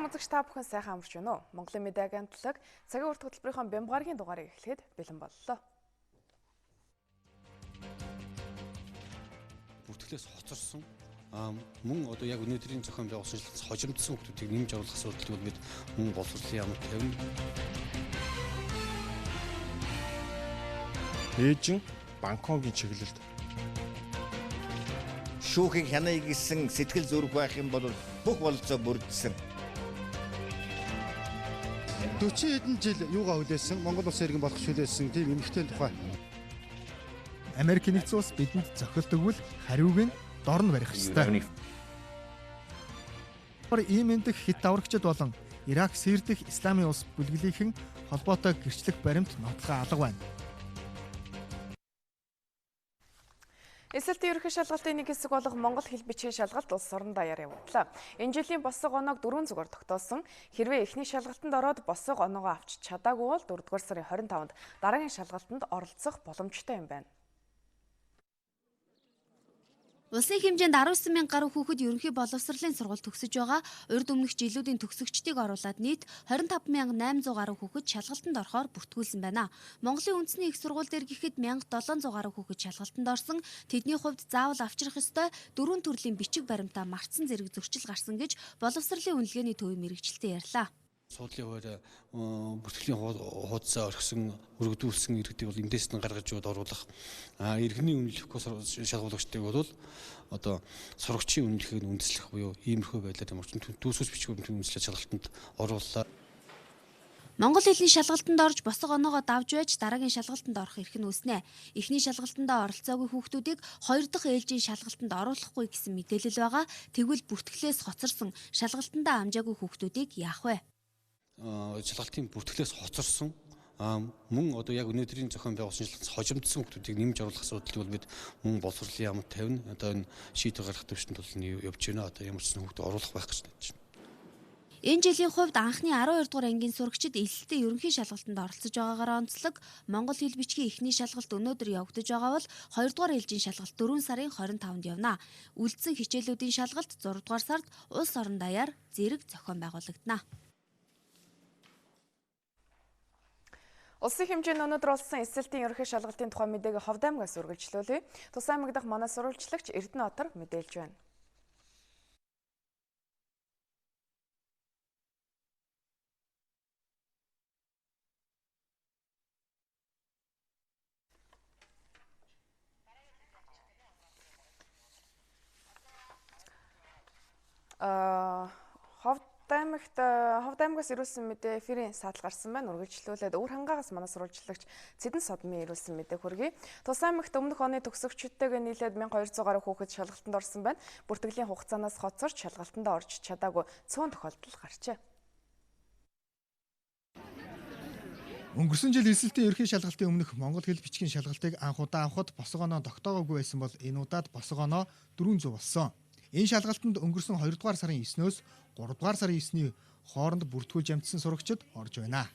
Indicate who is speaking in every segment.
Speaker 1: Эрхэм үзэгч та бүхэн сайхан амарч байна уу? Монголын мэдээ агентлаг цагийн урт хөтөлбөрийн бямбгаргийн дугаарыг эхлэхэд бэлэн боллоо.
Speaker 2: Бүртгэлээс хоцорсон мөн одоо яг өнөөдрийн зохион байгуулсан шалгалтаас хожимдсон хүмүүсийг нэмж оруулах асуудлыг бол бид мөн боловсролын яамд тавина.
Speaker 3: Бээжин Бангкокийн чиглэлд
Speaker 4: шүүхийг хяная гэсэн сэтгэл зүрх байх юм бол бүх бололцоо бүрдсэн.
Speaker 5: 40 хэдэн жил юугаа хүлээсэн, Монгол улсын иргэн болох хүлээсэн тийм эмэгтэй тухай.
Speaker 6: Америк нэгдсэн улс бидэнд зохилт өгвөл хариуг нь дор нь барих ёстой. Иймен дэх хит аврагчид болон Ирак, Сири дэх Исламын улс бүлэглийнхэн холбоотой гэрчлэх баримт нотлохоо алга байна.
Speaker 1: Эсэлтийн ерөнхий шалгалтын нэг хэсэг болох Монгол хэл бичгийн шалгалт улс орон даяар явагдлаа. Энэ жилийн босго оноог 4 зүгээр тогтоосон. Хэрвээ эхний шалгалтанд ороод босго оноогоо авч чадаагүй бол 4-р сарын 25-нд дараагийн шалгалтанд оролцох боломжтой юм байна.
Speaker 7: Улсын хэмжээнд 19 мянган гаруй хүүхэд ерөнхий боловсролын сургууль төгсөж байгаа. Урд өмнөх жилүүдийн төгсөгчдийг оруулаад нийт 25,800 гаруй хүүхэд шалгалтанд орохоор бүртгүүлсэн байна. Монголын үндэсний их сургууль дээр гэхэд 1700 гаруй хүүхэд шалгалтанд орсон. Тэдний хувьд заавал авчрах ёстой дөрвөн төрлийн бичиг баримтаа мартсан зэрэг зөрчил гарсан гэж боловсролын үнэлгээний төвийн мэргэжилтэн ярьлаа.
Speaker 2: Суудлын хуваар бүртгэлийн хуудасаа орхисон, өргөдүүлсэн иргэдийг бол эндээс нь гаргаж ууд оруулах. Иргэний үнэлэхгүй шалгуулагчдыг бол одоо сурагчийн үнэлэхийг үндэслэх буюу иймэрхүү байдлаар ямар ч дүүсгэж бичиг баримтын үндэслэл шалгалтанд орууллаа.
Speaker 7: Монгол хэлний шалгалтанд орж босго оноогоо давж байж дараагийн шалгалтанд орох эрх нь үүснэ. Эхний шалгалтандаа оролцоогүй хүүхдүүдийг хоёр дахь ээлжийн шалгалтанд оруулахгүй гэсэн мэдээлэл байгаа. Тэгвэл бүртгэлээс хоцорсон шалгалтандаа амжаагүй хүүхдүүдийг яах вэ?
Speaker 2: Шалгалтын бүртгэлээс хоцорсон мөн одоо яг өнөөдрийн зохион байгуулсан шалгалтаас хожимдсон хүмүүсийг нэмж оруулах асуудлыг бол бид мөн боловсролын яамд тавина. Одоо энэ шийдвэр гаргах төвшөнд бол явж байна. Одоо ямар ч хүүхд оруулах байх гэж найдаж байна.
Speaker 7: Энэ жилийн хувьд анхны 12 дугаар ангийн сурагчид элсэлтийн ерөнхий шалгалтанд оролцож байгаагаараа онцлог. Монгол хэл бичгийн эхний шалгалт өнөөдөр явагдаж байгаа бол 2 дугаар ээлжийн шалгалт 4 сарын 25-нд явна. Үлдсэн хичээлүүдийн шалгалт 6 дугаар сард улс орон даяар зэрэг зохион байгуулагдана.
Speaker 1: Улсын хэмжээнд өнөөдөр болсон эсэлтийн ерөнхий шалгалтын тухай мэдээг Ховд аймгаас үргэлжлүүлье. Тус аймаг дахь манай сурвалжлагч Эрдэнэ Отор мэдээлж байна. Ховд аймагаас ирүүлсэн мэдээ эфирийн саатал гарсан байна. Үргэлжлүүлээд өвөр хангаагаас манай сурвалжлагч Цэдэн Содмын ирүүлсэн мэдээ хүргэе. Тус аймагт өмнөх оны төгсөгчдтэйгээ нийлээд 1200 гаруй хүүхэд шалгалтанд орсон байна. Бүртгэлийн хугацаанаас хоцорч шалгалтанд орж чадаагүй цөөн тохиолдол гарчээ.
Speaker 6: Өнгөрсөн жил элсэлтийн ерөнхий шалгалтын өмнөх Монгол хэл бичгийн шалгалтыг анх удаа авахад босго оноо тогтоогоогүй байсан бол энэ удаад босго оноо 400 болсон. Энэ шалгалтанд өнгөрсөн 2 дугаар сарын 9-өөс 3 дугаар сарын 9-ний хооронд бүртгүүлж амжсан сурагчид орж байна.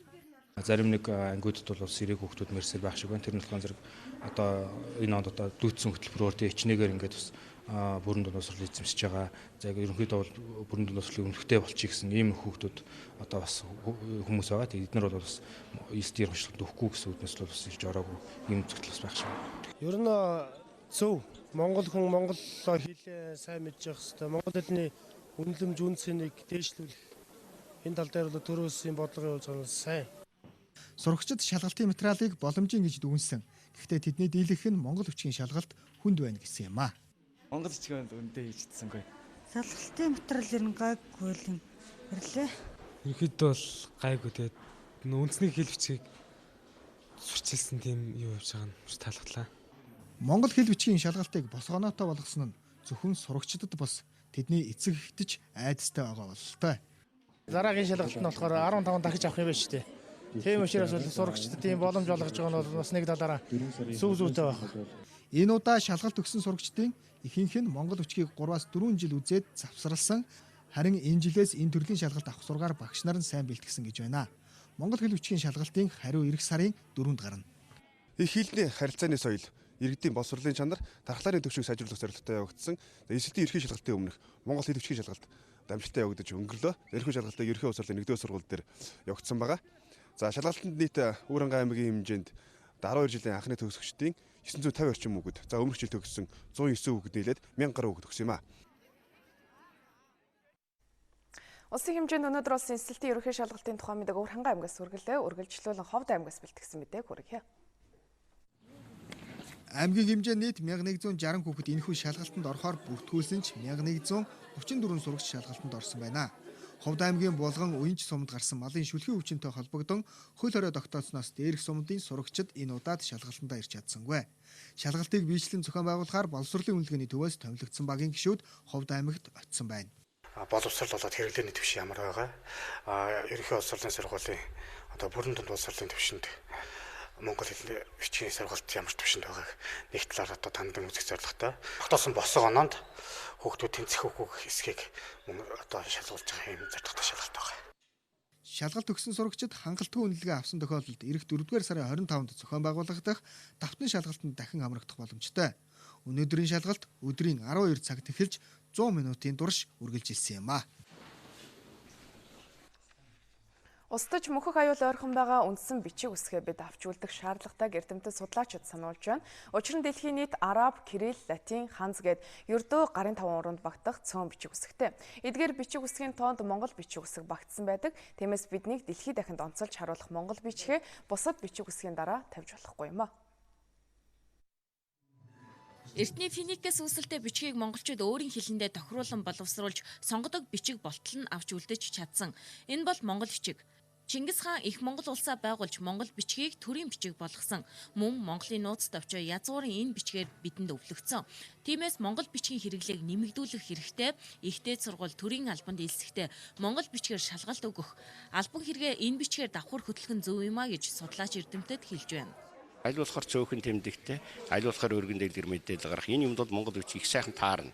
Speaker 8: Зарим нэг ангиудад бол бас эрээг хүүхдүүд мэрсэр байх шиг байна. Тэр нь болохоор зэрэг одоо энэ онд одоо дүүцсэн хөтөлбөрөөр тий ичнэгээр ингээд бас бүрэн дунд боловсрол эзэмшиж байгаа. За ерөнхийдөө бол бүрэн дунд боловсролыг өмнөхтэй болчих гэсэн ийм хүүхдүүд одоо бас хүмүүс байгаа. Тэгээд эднэр бол бас элсэлтийн ерөнхий шалгалтанд өгөхгүй гэсэн үднэс бол бас ирж ороогүй ийм зөвтөл бас байх шиг байна.
Speaker 9: Ер нь зөв Монгол хүн монголоо хэлээ сайн мэдж явах хэрэгтэй. Монгол хэлний үнэлэмж үн цэнийг дээшлүүлэх энэ тал дээр бол төрөөсийн бодлогын явуулж байгаа нь сайн.
Speaker 6: Сурагчид шалгалтын материалыг боломжийн гэж дүгнсэн. Гэхдээ тэдний дийлэнх нь монгол бичгийн шалгалт хүнд байна гэсэн юм аа.
Speaker 10: Монгол бичгийн үндэ хийж чадсангүй.
Speaker 11: Шалгалтын материал ер нь гайгүй юм ирлээ.
Speaker 10: Ерөнхийдөө бол гайгүй, тэгээд үндэсний хэл бичгийг сурчилсан тийм юу явж байгаа нь таалагдлаа.
Speaker 6: Монгол хэл бичгийн шалгалтыг босгоноотой болгосон нь зөвхөн сурагчдад бус тэдний эцэг эхтэж айдастай байгаа бололтой.
Speaker 9: Дараагийн шалгалт нь болохоор 15 дахиж авах юм байна шүү дээ. Тийм учраас бол сурагчдад тийм боломж олгож байгаа нь бол бас нэг талаараа зүг зүйтэй байх.
Speaker 6: Энэ удаа шалгалт өгсөн сурагчдын ихэнх нь монгол бичгийг 3-аас 4 жил үзээд завсралсан. Харин энэ жилээс энэ төрлийн шалгалт авах сургаар багш нар нь сайн бэлтгэсэн гэж байна. Монгол хэл бичгийн шалгалтын хариу ирэх сарын 4-нд гарна.
Speaker 5: Их хэлний харилцааны соёл, иргэдийн боловсролын чанар, дархлааны түвшийг сайжруулах зорилготой явагдсан. Эсэлтийн ерөнхий шалгалтын өмнөх Монгол хэл бичгийн шалгалт
Speaker 12: амжилттай явагдаж өнгөрлөө. Эрхүү шалгалтыг ерөнхий боловсролын 1-р сургууль дээр явагдсан байгаа. За шалгалтанд нийт Өвөрхангай аймгийн хэмжээнд 12 жилийн анхны төгсөгчдийн 950 орчим хүүхэд, за өмнөх жил төгссөн 109 хүүхэд нийлээд 1000 гаруй хүүхэд төгсөн юм а.
Speaker 1: Улсын хэмжээнд өнөөдөр болсон элсэлтийн ерөнхий шалгалтын тухай мэдээг Өвөрхангай аймгаас хүргэлээ. Үргэлжлүүлэн Ховд аймгаас бэлтгэсэн мэдээг хүргье.
Speaker 6: Аймгийн хэмжээ нийт 1160 хүүхэд энэхүү шалгалтанд орохоор бүртгүүлсэн ч 1134 сурагч шалгалтанд орсон байна. Ховд аймгийн Булган Уянч сумд гарсан малын шүлгийн өвчнөд холбогдсон хөл хорой тогтооцноос дээрх сумдын сурагчид энэ удаад шалгалтандаа ирж чадсангүй. Шалгалтыг биечлэн зохион байгуулахаар боловсролын үнэлгээний төвөөс томилогдсон багийн гишүүд Ховд аймагт очисон байна.
Speaker 13: Боловсрол болоод хэрэглээний түвшин ямар байгаа. Ерөнхий боловсролын сургуулийн одоо бүрэн дунд боловсролын түвшинд монгол хэлний бичгийн сургалт ямар түвшинд байгааг нэг талаар одоо тандан үзэх зорилготой. Тогтоосон босго оноонд хүүхдүүд тэнцэх үгүй хэсгийг мөн одоо шалгуулж байгаа юм зорилготой шалгалт байгаа.
Speaker 6: Шалгалт өгсөн сурагчид хангалтгүй үнэлгээ авсан тохиолдолд ирэх 4-р сарын 25-нд зохион байгуулагдах давтны шалгалтанд дахин хамрагдах боломжтой. Өнөөдрийн шалгалт өдрийн 12 цагт эхэлж 100 минутын турш үргэлжилсэн юм а.
Speaker 1: Устж мөхөх аюул ойрхон байгаа үндсэн бичиг үсгээ бид авч үлдэх шаардлагатайг эрдэмтэн судлаачид сануулж байна. Учир нь дэлхийн нийт араб, кирилл, латин, ханз гээд ердөө гарын 5 уранд багтах цөөн бичиг үсгтэй. Эдгээр бичиг үсгийн тоонд монгол бичиг үсэг багтсан байдаг. Тиймээс биднийг дэлхийд дахинд онцолж харуулах монгол бичгээ бусад бичиг үсгийн дараа тавьж болохгүй юм а.
Speaker 14: Эртний Финикээс үүсэлтэй бичгийг монголчууд өөрийн хэлэндээ тохируулан боловсруулж сонгодог бичиг болтол нь авч үлдэж чадсан. Энэ бол монгол бичиг. Чингис хаан их Монгол улсаа байгуулж монгол бичгийг төрийн бичиг болгосон. Мөн Монголын нууц товчоо язгуурын энэ бичгээр бидэнд өвлөгдсөн. Тиймээс монгол бичгийн хэрэглээг нэмэгдүүлэх хэрэгтэй. Ихтэй сургууль төрийн албанд элсэхдээ монгол бичгээр шалгалт өгөх. Албан хэрэгээ энэ бичгээр давхар хөтлөх нь зөв юм а гэж судлаач эрдэмтэд хэлж байна.
Speaker 15: Аль болохоор цөөхөн тэмдэгтэй, аль болохоор өргөн дэлгэр мэдээлэл гарах. Энэ юмд бол монгол бичиг их сайхан таарна.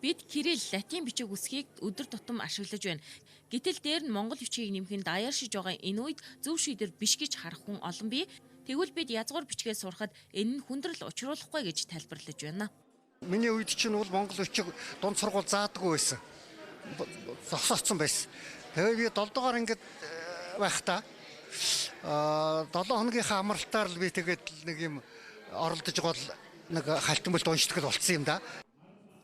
Speaker 14: Бид кирилл, латин бичиг үсгийг өдөр тутам ашиглаж байна. Гэтэл дээр нь монгол бичгийг нэмэх нь даяаршиж байгаа энэ үед зөв шийдвэр биш гэж харах хүн олон бий. Тэгвэл бид язгуур бичгээ сурахад энэ нь хүндрэл учруулахгүй гэж тайлбарлаж байна.
Speaker 5: Миний үед чинь бол монгол бичиг дунд сургууль заадаггүй байсан. Зогсоцсон байсан. Тэгээ би 7 дугаар ангид байхдаа 7 хоногийнхаа амралтаар л би тэгээд нэг юм оролдож гол нэг халтан бүлт уншдаг л болцсон юм да.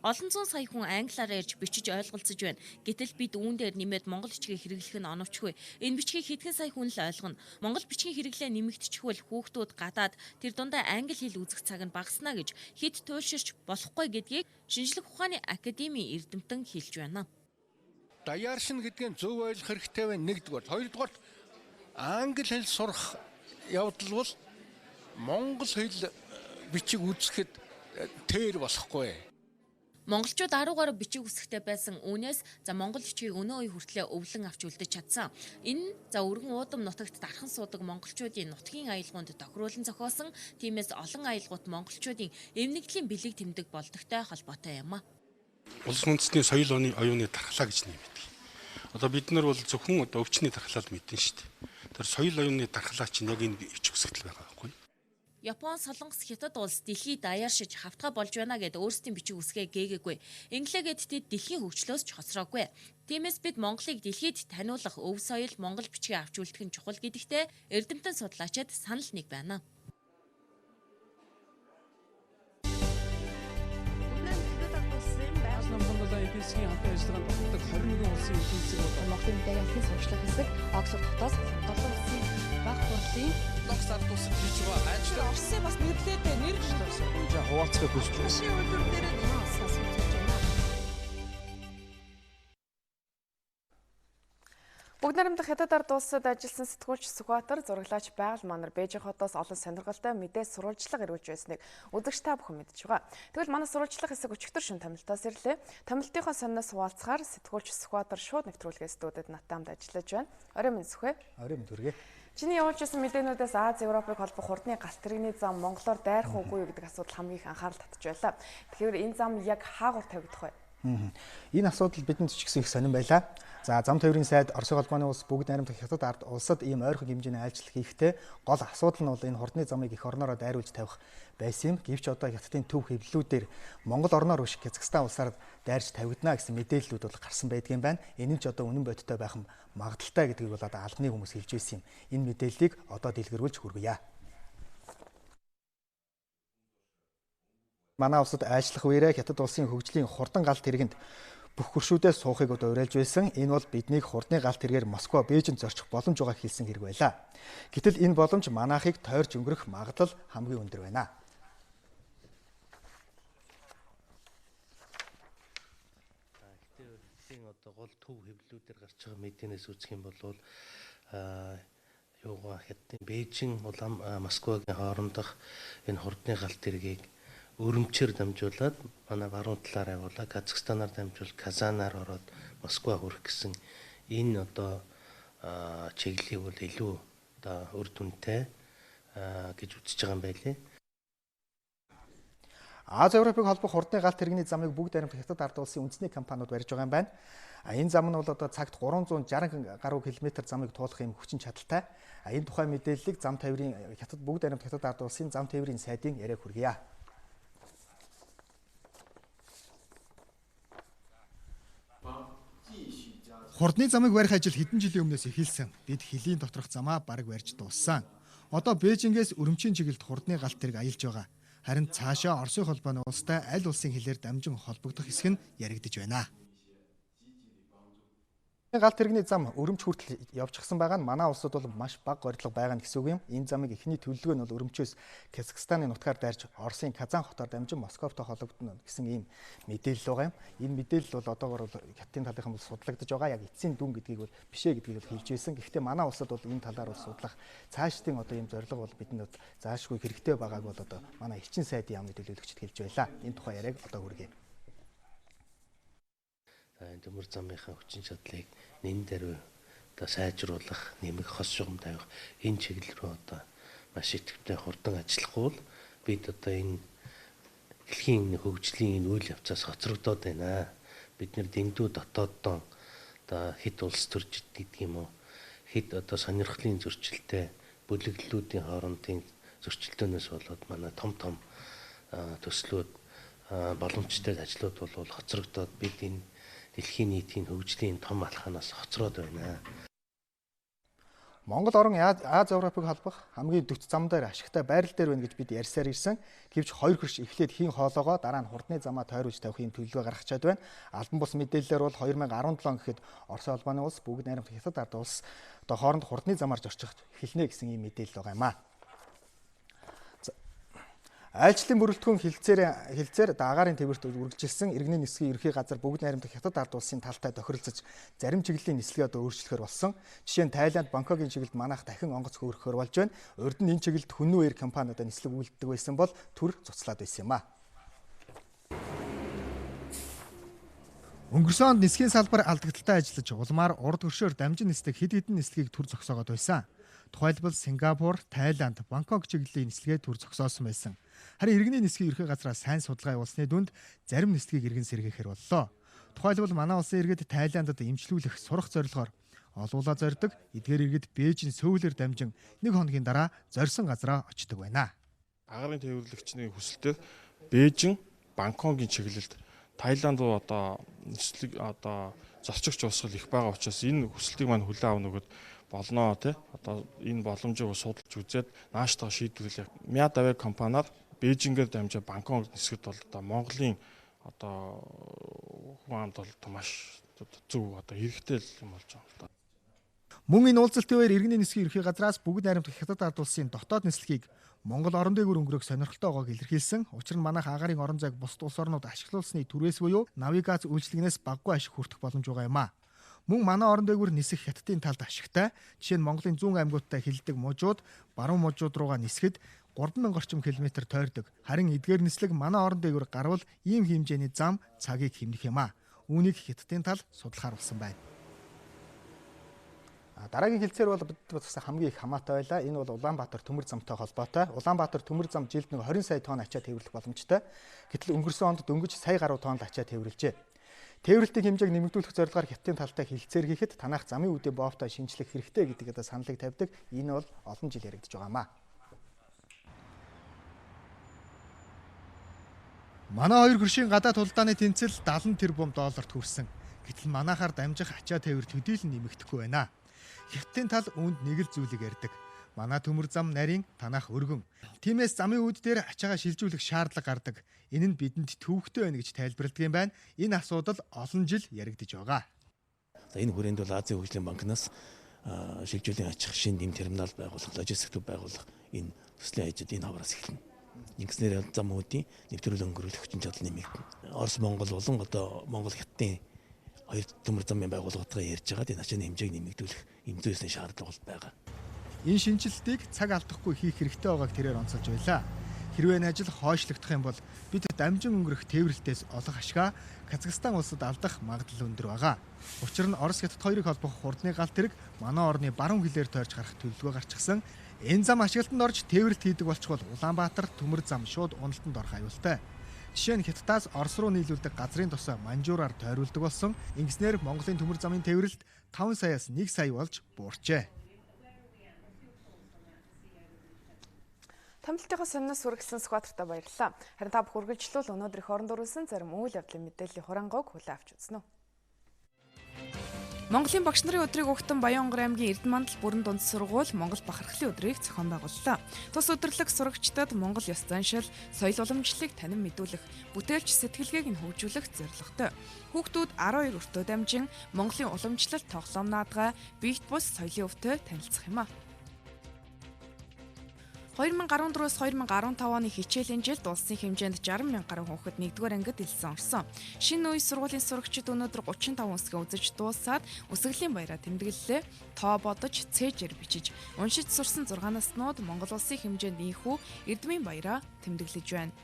Speaker 14: Олон зуун сая хүн англиар ярьж бичиж ойлголцож байна. Гэтэл бид үүн дээр нэмээд монгол бичгийг хэрэглэх нь оновчгүй. Энэ бичгийг хэдхэн сая хүн л ойлгоно. Монгол бичгийн хэрэглээ нэмэгдчихвэл хүүхдүүд гадаад тэр дундаа англи хэл үзэх цаг нь багасна гэж хэд туйлширч болохгүй гэдгийг шинжлэх ухааны академийн эрдэмтэн хэлж байна.
Speaker 16: Даяаршин гэдгийг зөв ойлгох хэрэгтэй байна нэгдүгээр. Хоёрдугаар англи хэл сурах явдал бол монгол хэл бичиг үзэхэд тэр болохгүй.
Speaker 14: Монголчууд 10 гаруй бичиг үсгтэй байсан үүнээс за монгол бичгийг өнөө үе хүртлээр өвлөн авч үлдэж чадсан. Энэ нь за өргөн уудам нутагт дархан суудаг монголчуудын нутгийн аялгуунд тохируулан зохиосон. Тиймээс олон аялгуут монголчуудын эмнэгдлийн бэлэг тэмдэг болдогтой холбоотой юм а.
Speaker 17: Улс үндэстний соёл оюуны дархлаа гэж нэмэдэг. Одоо бид нар бол зөвхөн одоо өвчний дархлаа л мэдэн шүү дээ. Тэр соёл оюуны дархлаа чинь яг энэ бичиг үсэгтэл байгаа байхгүй юу?
Speaker 14: Япон, Солонгос, Хятад улс дэлхийд даяаршиж хавтгай болж байна гэд өөрсдийн бичиг үсгээ гээгээгүй. Инглигээд тэд дэлхийн хөгжлөөс ч хоцроогүй. Тиймээс бид Монголыг дэлхийд таниулах өв соёл монгол бичгээ авч үлдэх нь чухал гэдэгтээ эрдэмтэн судлаачид санал нэг байна.
Speaker 18: Эдийн хамтын ажиллагаанд ордог 21 улсын эдийн засаг бол
Speaker 19: Монголын мэдээ сурчлах хэсэг Оксфорд хотоос 7 улсын баг хурлын
Speaker 18: 7 сард улсад хийж байгаа ажил
Speaker 19: Оросын бас нэрлээд нэр
Speaker 18: хуваалцахыг хүсэж байна.
Speaker 19: Машин үйлдвэр дээр улсаас үзүүлж байна.
Speaker 1: Бүгд найрамдах Хятад ард улсад ажилласан сэтгүүлч Сүхбаатар, зураглаач Байгаль манар Бээжин хотоос олон сонирхолтой мэдээ сурвалжлага ирүүлж байсныг үзэгч та бүхэн мэдж байгаа. Тэгвэл манай сурвалжлах хэсэг өчигдөр шөнө томилтоос ирлээ. Томилтынхоо сониноос хуваалцахаар сэтгүүлч Сүхбаатар шууд нэвтрүүлгээс студид надтай хамт ажиллаж байна. Орой минь Сүхэ.
Speaker 20: Орой минь түргээ.
Speaker 1: Чиний явуулж ирсэн мэдээнүүдээс Аз Европыг холбох хурдны галт тэрэгний зам монголоор дайрах уугүй юу гэдэг асуудал хамгийн их анхаарал татж байлаа. Тэгэхээр энэ зам яг хаагур тавигдах вэ?
Speaker 6: Энэ асуудал бидэнд ч гэсэн их сонирн байлаа. За, зам тээврийн сайд Оросын холбооны улс бүгд найрамдах Хятад ард улсад ийм ойрхон хэмжээний айлчлал хийхдээ гол асуудал нь бол энэ хурдны замыг эх орноороо дайруулж тавих байсан юм. Гэвч одоо Хятадын төв хэвлэлүүдээр Монгол орноор биш Казахстан улсаар дайрч тавигдана гэсэн мэдээллүүд бол гарсан байдгийн байна. Энэ нь ч одоо үнэн бодиттой байх магадaltaй гэдгийг бол одоо албаны хүмүүс хэлж байсан юм. Энэ мэдээллийг одоо дэлгэрүүлж хүргье. Манай улсад айлчлах үеэрээ Хятад улсын хөгжлийн хурдан галт тэргэнд бүх хөршүүдээс суухыг одоо уриалж байсан. Энэ бол биднийг хурдны галт тэргээр Москва, Бээжинд зорчих боломж байгааг хэлсэн хэрэг байлаа. Гэтэл энэ боломж манайхыг тойрж өнгөрөх магадлал хамгийн өндөр байна.
Speaker 20: Гэтэ одоо гол төв хэвлэлүүдээр гарч байгаа мэдээнээс үзэх юм бол юугаа Хятадын Бээжин, Улаан Москвагийн хоорондох энэ хурдны галт тэргийг өрөмчээр дамжуулаад манай баруун талаар явуулаа, Казахстанаар дамжуул Казанаар ороод Москва хүрэх гэсэн энэ одоо чиглэлийг бол илүү одоо үр дүнтэй гэж үзэж байгаа юм байлээ.
Speaker 6: Аз Европыг холбох хурдны галт тэрэгний замыг бүгд найрамдах Хятад ард улсын үндэсний компаниуд барьж байгаа юм байна. Энэ зам нь бол одоо цагт 360 гаруй километр замыг туулах юм хүчин чадалтай. Энэ тухай мэдээллийг зам тээврийн Хятад бүгд найрамдах Хятад ард улсын зам тээврийн сайдын яриаг хүргье. Хурдны замыг барих ажил хэдэн жилийн өмнөөс эхэлсэн. Бид хөлийн доторх замаа бараг барьж дууссан. Одоо Бээжингээс Өрөмчийн чиглэлд хурдны галт тэрэг аялж байгаа. Харин цаашаа Оросын холбооны улстай аль улсын хэлээр дамжин холбогдох хэсэг нь яригдаж байна. Галт тэрэгний зам Өрөмч хүртэл явчихсан байгаа нь манай улсад бол маш бага горилго байгаа гэсэн үг юм. Энэ замыг эхний төлөвлөгөө нь бол Өрөмчөөс Казахстаны нутгаар дайрч Оросын Казан хотоор дамжин Московтой холбогдоно гэсэн ийм мэдээлэл байгаа юм. Энэ мэдээлэл бол одоогор бол Хятадын талынхан бол судлагдаж байгаа. Яг эцсийн дүн гэдгийг бол бишээ гэдгийг бол хэлж байсан. Гэхдээ манай улсад бол энэ талаар бол судлах цаашдын одоо ийм зорилго бол бидэнд заашгүй хэрэгтэй байгааг бол одоо манай элчин сайдын яамны төлөөлөгчд хэлж байлаа. Энэ тухай яриаг одоо хүргэе.
Speaker 20: Энэ төмөр замынхаа хүчин чадлыг нэн даруй одоо сайжруулах, нэмэх, хос шугам тавих энэ чиглэл рүү одоо маш идэвхтэй хурдан ажиллахгүй бол бид одоо энэ дэлхийн хөгжлийн энэ үйл явцаас хоцрогдоод байна. Бид нэр дэндүү дотооддон одоо хэд улс төрж гэдэг юм уу, хэд одоо сонирхлын зөрчилтэй бүлэглэлүүдийн хоорондын зөрчилдөөнөөс болоод манай том том төслүүд боломжтой ажлууд бол хоцрогдоод бид энэ дэлхийн нийтийн хөгжлийн том алхаанаас хоцроод байна.
Speaker 6: Монгол орон Аз Европыг холбох хамгийн дөт зам дээр ашигтай байрал дээр байна гэж бид ярьсаар ирсэн. Гэвч хоёр хөрш эхлээд хийн хоолоогоо дараа нь хурдны замаа тойруулж тавих юм төлөвлөгөө гаргачаад байна. Албан бус мэдээллээр бол 2017 гэхэд Оросын холбооны улс бүгд найрамдах Хятад ард улс одоо хооронд хурдны замаар зорчих эхэлнэ гэсэн ийм мэдээлэл байгаа юм аа. Айлчлалын бүрэлдэхүүн хилцээр агаарын тээврт үргэлжилсэн иргэний нислэгийн ерөнхий газар бүгд найрамдах Хятад ард улсын талтай тохиролцож зарим чиглэлийн нислэгээ одоо өөрчлөхөр болсон. Жишээ нь Тайланд, Бангкокийн чиглэлд манайх дахин онгоц хөөрөхөр болж байна. Урд нь энэ чиглэлд Хүннү Air компани одоо нислэг үйлддэг байсан бол төр цуцлаад байсан юм а. Өнгөрсөн онд нисхийн салбар алдагдaltaй ажиллаж улмаар урд хөршөөр дамжин нисдэг хэд хэдэн нислэгийг төр зогсоогоод байсан. Тухайлбал Сингапур, Тайланд, Бангкок чиглэлийн нислэгээ төр зогсоосон байсан. Харин иргэний нислэгийн ерхий газраа сайн судалгаа явуулсны дүнд зарим нислэгийг иргэн сэргээхээр боллоо. Тухайлбал манай улсын иргэд Тайландд эмчлүүлэх, сурах зорилгоор олуулаа зорддог. Эдгээр иргэд Бээжин Сөүлээр дамжин нэг хоногийн дараа зорьсон газраа очдог байна.
Speaker 3: Агаарын тээвэрлэгчний хүсэлтээр Бээжин, Бангкокийн чиглэлд Тайланд руу одоо нислэг одоо зорчигч урсгал их байгаа учраас энэ хүсэлтийг маань хүлээн авах нөгөөд болно тий. Одоо энэ боломжийг судалж үзээд нааштайгаа шийдвэрлэх. Мядавэ компаниар Бээжингээр дамжаа Бангкок нисгэд бол одоо Монголын одоо хүн амд бол маш зөв одоо хэрэгтэй юм болж байгаа юм л да.
Speaker 6: Мөн энэ уулзалтын үеэр иргэний нисхийн ерхий газраас бүгд найрамдах Хятад ард улсын дотоод нислэгийг Монгол орон дээгүүр өнгөрөх сонирхолтой байгааг илэрхийлсэн. Учир нь манайх агаарын орон зайг бусад улс орнууд ашиглуулсны түрээс буюу навигац үйлчилгээнээс багагүй ашиг хүртэх боломж байгаа юм а. Мөн манай орон дээгүүр нисэх Хятадын талд ашигтай. Жишээ нь Монголын зүүн аймагуудтай хилдэг мужууд баруун мужууд руугаа нисэхэд 3000 орчим километр тойрдог. Харин эдгээр нислэг манай орон дээгүүр гарвал ийм хэмжээний зам цагийг хэмнэх юм а. Үүнийг Хятадын тал судлахаар болсон байна. Дараагийн хилцээр бол бид бас хамгийн их хамаатай байлаа. Энэ бол Улаанбаатар төмөр замтай холбоотой. Улаанбаатар төмөр зам жилд нэг 20 сая тонн ачаа тээвэрлэх боломжтой. Гэтэл өнгөрсөн онд дөнгөж сая гаруй тонн ачаа тээвэрлжээ. Тээвэрлэлтийн хэмжээг нэмэгдүүлэх зорилгоор Хятадын талтай хилцээр хийхэд танах замын үүдийн боовтой шинжлэх хэрэгтэй гэдэг одоо саналыг тавьдаг. Энэ бол олон жил яригдж байгаамаа. Манай хоёр хөршийн гадаа тулдааны тэнцэл 70 тэрбум долларт хүрсэн. Гэтэл манайхаар дамжих ачаа тээвэр төдийлөн нэмэгдэхгүй байна. Хятадын тал үүнд нэг л зүйлийг ярьдаг. Манай төмөр зам нарийн, танах өргөн. Тиймээс замын үүд дээр ачаагаа шилжүүлэх шаардлага гардаг. Энэ нь бидэнд төвөгтэй байна гэж тайлбарладаг юм байна. Энэ асуудал олон жил яригдж байгаа.
Speaker 21: За энэ хүрээнд бол Азийн хөгжлийн банкнаас шилжүүлэн ачих шинэ нэм терминал байгуулах, логистик төв байгуулах энэ төслийн ажил энэ хавраас эхэлнэ. Ингэснээр зам үүдийн нэвтрүүлэг өнгөрүүлэх хүчин чадал нэмэгдэнэ. Орос Монгол болон одоо Монгол Хятадын хоёр төмөр замын байгууллагатгаа ярьж байгаад энэ ачааны хэмжээг нэмэгдүүлэх юм зүйлсийн шаардлага бол байгаа.
Speaker 6: Энэ шинжилтийг цаг алдахгүй хийх хэрэгтэй байгааг тэрээр онцолж байлаа. Хэрвээ энэ ажил хойшлогдох юм бол бид дамжин өнгөрөх тээвэрлэлтээс олох ашгаа Казахстан улсад алдах магадлал өндөр байгаа. Учир нь Орос Хятад хоёрыг холбох хурдны галт тэрэг манай орны баруун хилээр тойрч гарах төлөвлөгөө гарчихсан. Энэ зам ашиглалтанд орж тээвэрлэлт хийдэг болчихвол Улаанбаатар төмөр зам шууд уналтанд орох аюултай. Жишээ нь Хятадаас Орос руу нийлүүлдэг газрын тосоо Манжуураар тойруулдаг болсон. Ингэснээр Монголын төмөр замын тээвэрлэлт 5 саяас 1 сая болж буурчээ.
Speaker 1: Томилтынхоо сонноос хүргэсэн Сүхбаатартай баярлалаа. Харин та бүх үргэлжлүүл өнөөдөр их оронд өрүүлсэн зарим үйл явдлын мэдээллийн хураангуйг хүлээн авч үзнэ. Монголын багш нарын өдрийг өгтөн Баян-Онгор аймгийн Эрдэнэ мандал бүрэн дунд сургууль Монгол бахархлын өдрийг зохион байгууллаа. Тус өдөрлөг сурагчдад Монгол ёс заншил, соёл уламжлалыг танин мэдүүлэх, бүтээлч сэтгэлгээг нь хөгжүүлэх зорилготой. Хүүхдүүд 12 өртөө дамжин Монголын уламжлалт тоглоом наадгаа, биет бус соёлын өвтэй танилцах юм а. 2014-өөс 2015 оны хичээлийн жилд улсын хэмжээнд 60 мянга гаруй хүүхэд 1-р ангид элсэн орсон. Шинэ үе сургуулийн сурагчид өнөөдөр 35 үсгээ үзэж дуусаад үсгэлийн баяраа тэмдэглэлээ. Тоо бодож, цээжээр бичиж, уншиж сурсан 6 наснууд Монгол улсын хэмжээнд ийхүү эрдмийн баяраа тэмдэглэж байна.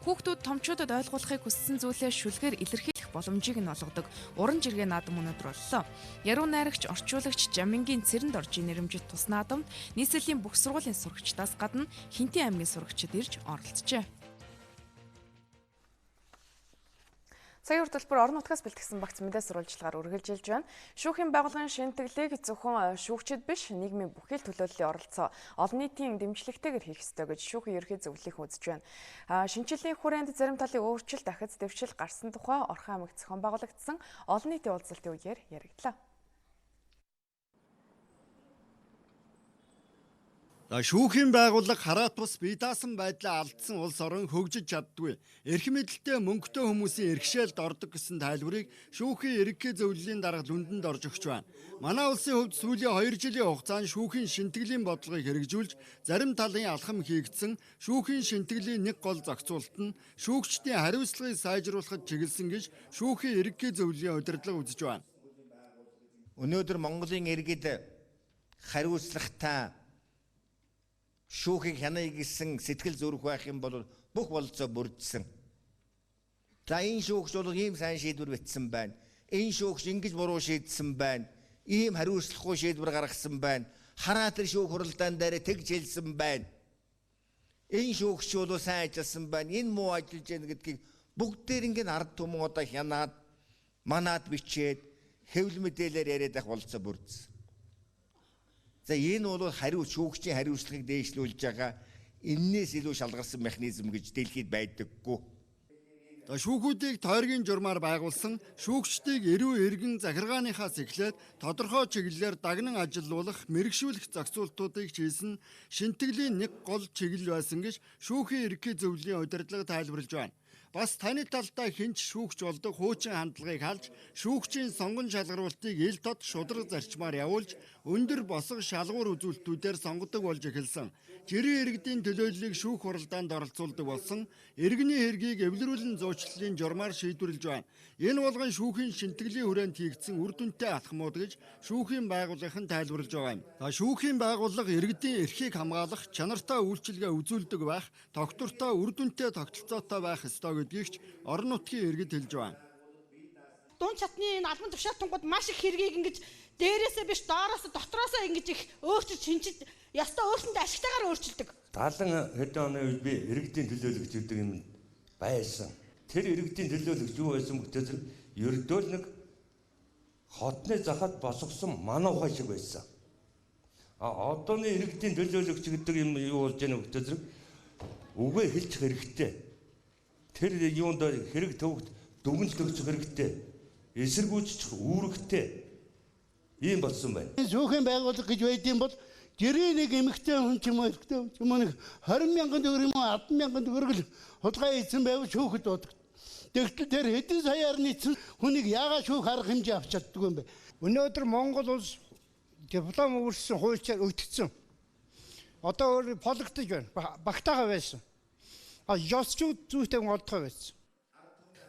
Speaker 1: Хүүхдүүд томчуудад ойлгуулахыг хүссэн зүйлээ шүлгээр илэрхийлэх боломжийг нь олгодог уран жиргээ наадам өнөөдөр боллоо. Яруу найрагч, орчуулагч Жамингийн Цэрэнд оржийн нэрэмжит тус наадамд нийслэлийн бүх сургуулийн сурагчдаас гадна Хинтийн аймгийн сурагчид ирж оролцжээ. Цагийн урт төлбөр орон нутгаас бэлтгэсэн багц мэдээ сурвалжлагаар үргэлжилж байна. Шүүхийн байгууллагын шинэтгэлийг зөвхөн шүүгчид биш, нийгмийн бүхий л төлөөллийн оролцоо олон нийтийн дэмжлэгтэйгээр хийх ёстой гэж шүүхийн ерөнхий зөвлөлийнх үзэж байна. Шинэчлэлийн хүрээнд зарим талын өөрчлөлт, ахиц дэвшил гарсан тухай Орхон аймагт зохион байгуулагдсан олон нийтийн уулзалтын үеэр яригдлаа.
Speaker 22: Шүүхийн байгууллага хараат бус бие даасан байдлаа алдсан улс орон хөгжиж чаддаггүй. Эрх мэдэлтэй мөнгөтэй хүмүүсийн эрхшээлд ордог гэсэн тайлбарыг шүүхийн ерөнхий зөвлөлийн дарга Лүндэнд орж өгч байна. Манай улсын хувьд сүүлийн 2 жилийн хугацаанд шүүхийн шинтгэлийн бодлогыг хэрэгжүүлж зарим талын алхам хийгдсэн. Шүүхийн шинтгэлийн нэг гол зохицуулалт нь шүүгчдийн хариуцлагыг сайжруулахад чиглэсэн гэж шүүхийн ерөнхий зөвлөлийн удирдлага үзэж байна.
Speaker 4: Өнөөдөр Монголын иргэд хариуцлагатай шүүхийг хяная гэсэн сэтгэл зүрх байх юм бол бүх бололцоо бүрдсэн. За энэ шүүгч бол ийм сайн шийдвэр бичсэн байна. Энэ шүүгч ингэж буруу шийдсэн байна. Ийм хариуцлагагүй шийдвэр гаргасан байна. Хараа тэр шүүх хуралдаан дээр тэгж хэлсэн байна. Энэ шүүгч бол сайн ажилласан байна. Энэ муу ажиллаж байна гэдгийг бүгдээр ингэ ард түмэн одоо хянаад манаад бичээд хэвлэл мэдээлэлээр яриад байх бололцоо бүрдсэн. За энэ бол шүүгчийн хариуцлагыг дээшлүүлж байгаа эннээс илүү шалгарсан механизм гэж дэлхийд байдаггүй.
Speaker 22: Шүүхүүдийг тойргийн журмаар байгуулсан шүүгчдийг эрүү эргэн захиргааныхаас эхлээд тодорхой чиглэлээр дагнан ажилуулах, мэргэшүүлэх зохицуултуудыг хийсэн шинтгэлийн нэг гол чиглэл байсан гэж шүүхийн ерөнхий зөвлөлийн удирдлага тайлбарлаж байна. Бас таны талдаа хинч шүүгч болдог хуучин хандлагыг халж, шүүгчийн сонгон шалгаруултыг ил тод шударга зарчмаар явуулж, өндөр босго шалгуур үзүүлэлтүүдээр сонгодог болж эхэлсэн. Жирийн иргэдийн төлөөллийг шүүх хуралдаанд оролцуулдаг болсон иргэний хэргийг эвлэрүүлэн зуучлалын журмаар шийдвэрлэж байна. Энэ болгон шүүхийн шинтгэлийн хүрээнд хийгдсэн үр дүнтэй алхмууд гэж шүүхийн байгууллагын тайлбарлаж байгаа юм. Шүүхийн байгууллага иргэдийн эрхийг хамгаалах, чанартай үйлчилгээ үзүүлдэг байх, тогтвортой үр дүнтэй тогтолцоотой байх ёстой гэдгийг ч орон нутгийн иргэд хэлж байна.
Speaker 23: Дунд шатны энэ албан тушаалтангууд маш их хэргийг ингэж дээрээсээ биш доороос дотроосоо ингэж их өөрчилж шинчиж ястаа өөрсөндөө ашигтайгаар өөрчилдөг.
Speaker 24: 70 хэдэн оны үед би иргэдийн төлөөлөгч гэдэг юм байсан.
Speaker 2: Тэр иргэдийн төлөөлөгч юу байсан бэ гэхээр ердөө л нэг хотны захад босгосон мануухай шиг байсан. А одооны иргэдийн төлөөлөгч гэдэг юм юу болж байна вэ гэхээр үгээ хэлчих хэрэгтэй. Тэр юунд хэрэг төвөгт дүгнэлт өгчих хэрэгтэй. Эсэргүүцчих үүрэгтэй. Ийм болсон байна.
Speaker 7: Шүүхийн байгууллага гэж байдсан бол жирийн нэг эмэгтэй хүн ч юм уу эрэгтэй хүн ч юм уу нэг 20 мянган төгрөг юм уу 10 мянган төгрөг л хулгай хийсэн байвал шүүхэд дууддаг. Тэгтэл тэр хэдэн саяар нийцсэн хүнийг яагаад шүүх арга хэмжээ авч чаддгүй юм бэ?
Speaker 8: Өнөөдөр Монгол улс диплом үрсэн хуульчаар өгдөгцсөн. Одоо өөр пологдож байна. Багтаага байсан. А ёсчүүд зүйтэй олдгоо байсан.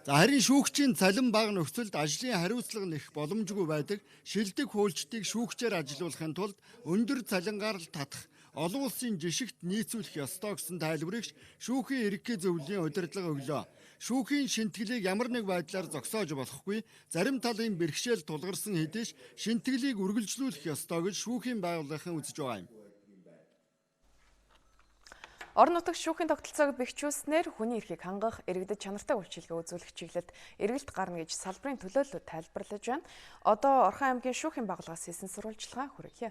Speaker 22: За харин шүүгчийн цалин бага нөхцөлд ажлын хариуцлага нэх боломжгүй байдаг. Шилдэг хуульчдыг шүүгчээр ажилуулахын тулд өндөр цалингаар л татах, олон улсын жишгт нийцүүлэх ёстой гэсэн тайлбарыг шүүхийн ерөнхий зөвлөлийн удирдлага өглөө. Шүүхийн шинтгэлийг ямар нэг байдлаар зогсоож болохгүй, зарим талын бэрхшээл тулгарсан хэдий ч шинтгэлийг үргэлжлүүлэх ёстой гэж шүүхийн байгууллагын үзэж байгаа юм.
Speaker 1: Орон нутагт шүүхийн тогтолцоог бэхжүүлснээр хүний эрхийг хангах, иргэдэд чанартай үйлчилгээ үзүүлэх чиглэлд эргэлт гарна гэж салбарын төлөөллүүд тайлбарлаж байна. Одоо Орхон аймгийн шүүхийн байгууллагаас хийсэн сурвалжлагаа хүргье.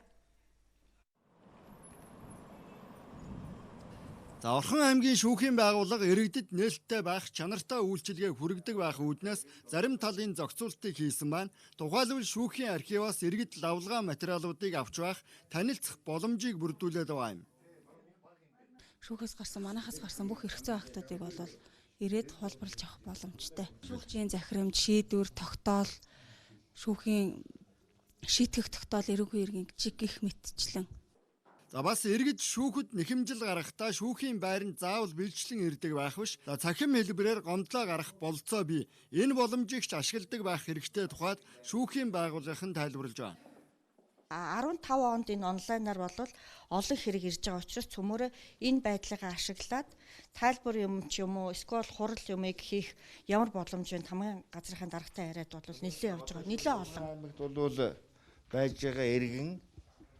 Speaker 22: За Орхон аймгийн шүүхийн байгууллага иргэдэд нээлттэй байх, чанартай үйлчилгээг хүргэдэг байх үүднээс зарим талын зохицуултыг хийсэн байна. Тухайлбал шүүхийн архиваас иргэд лавлгаа материалуудыг авч байх, танилцах боломжийг бүрдүүлээд байгаа юм.
Speaker 24: Шүүхээс гарсан, манайхаас гарсан бүх эрх зүйн актуудыг бол ирээд хуулбарлаж авах боломжтой. Шүүгчийн захирамж, шийдвэр, тогтоол, шүүхийн шийтгэх тогтоол, эрүүгийн иргэн гих мэтчлэн.
Speaker 22: За бас иргэд шүүхэд нэхэмжил гаргахдаа шүүхийн байранд заавал бэлчлэн ирдэг байх биш. За цахим хэлбэрээр гомдлоо гаргах бололцоо бий. Энэ боломжийг ч ашигладаг байх хэрэгтэй тухайд шүүхийн байгууллагын тайлбарлаж байна.
Speaker 25: 15 онд энэ онлайнаар бол олон хэрэг ирж байгаа учраас цөмөөрөө энэ байдлыг ашиглаад тайлбар юм ч юм уу эсвэл хурал юмыг хийх ямар боломж вэ хамгийн газрынхаа даргатай яриад бол нэлээд явж байгаа. Нэлээд олон.
Speaker 4: Аймагт бол байж байгаа иргэн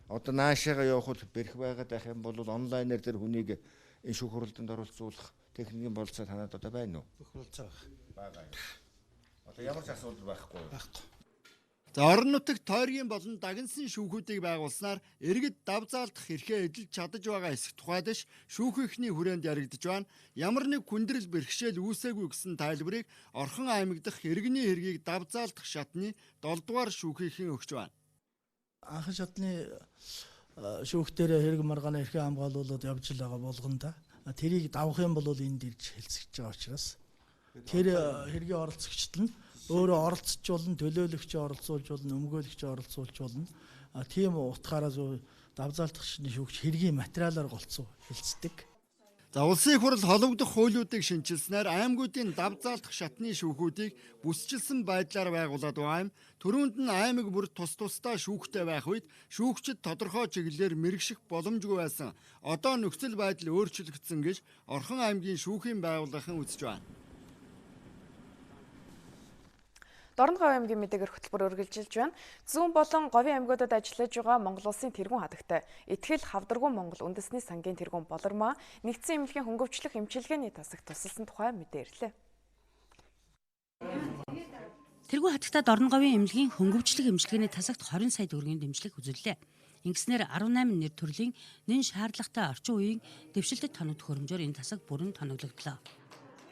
Speaker 4: одоо наашаага явахад бэрх байгаад байх юм бол онлайнаар тэр хүнийг энэ шүүх хурланд оролцуулах техникийн бололцоо танад одоо байна уу?
Speaker 5: Бүх бололцоо
Speaker 4: байгаа юм. Одоо ямар ч асуудал байхгүй.
Speaker 5: Байхгүй.
Speaker 22: За орон нутагт тойргийн болон дагнсан шүүхүүдийг байгуулснаар иргэд давзаалдах эрхээ эдэлж чадаж байгаа хэсэг тухайд ш шүүхийнхний хүрээнд яригдж байна. Ямар нэг хүндрэл бэрхшээл үүсээгүй гэсэн тайлбарыг Орхон аймаг дахь иргэний хэргийг давзаалдах шатны 7 дугаар шүүхийнхэн өгч байна.
Speaker 26: Анхан шатны шүүхтэр хэрэг маргааны эрхээ хамгаалуулаад явж л байгаа болгоно та. Тэрийг давах юм бол энд ирж хэлцэж байгаа учраас тэр хэргийн оролцогчд нь өөрөө оролцож болно, төлөөлөгчөө оролцуулж болно, өмгөөлөгчөө оролцуулж болно. Тийм утгаараа зөв давзаалдах шүүгч хэргийн материалаар голцоо хэлцдэг.
Speaker 22: За улсын их хурл холбогдох хуулиудыг шинчилснээр аймагуудын давзаалдах шатны шүүхүүдийг бүсчилсэн байдлаар байгуулад байгаа юм. Төрүүнд нь аймаг бүр тус тусдаа шүүхтэй байх үед шүүгчид тодорхой чиглэлээр мэрэгших боломжгүй байсан. Одоо нөхцөл байдал өөрчлөгдсөн гэж Орхон аймгийн шүүхийн байгууллагын үзэж байна.
Speaker 1: Дорногов аймгийн мэдээгээр хөтөлбөр үргэлжилж байна. Зүүн болон Говийн аймагуудад ажиллаж байгаа Монгол улсын тэргүүн хадагтай Итгэл хавдаргүй Монгол үндэсний сангийн тэргүүн Болормаа нэгдсэн эмнэлгийн хөнгөвчлөх эмчилгээний тасагт тусалсан тухай мэдээ ирлээ.
Speaker 27: Тэргүүн хадагтай Дорноговийн эмнэлгийн хөнгөвчлөх эмчилгээний тасагт 20 сая төгрөгийн дэмжлэг үзүүллээ. Ингэснээр 18 нэр төрлийн нэн шаардлагатай орчин үеийн дэвшилтэт тоног төхөөрөмжөөр энэ тасаг бүрэн тоноглогдлоо.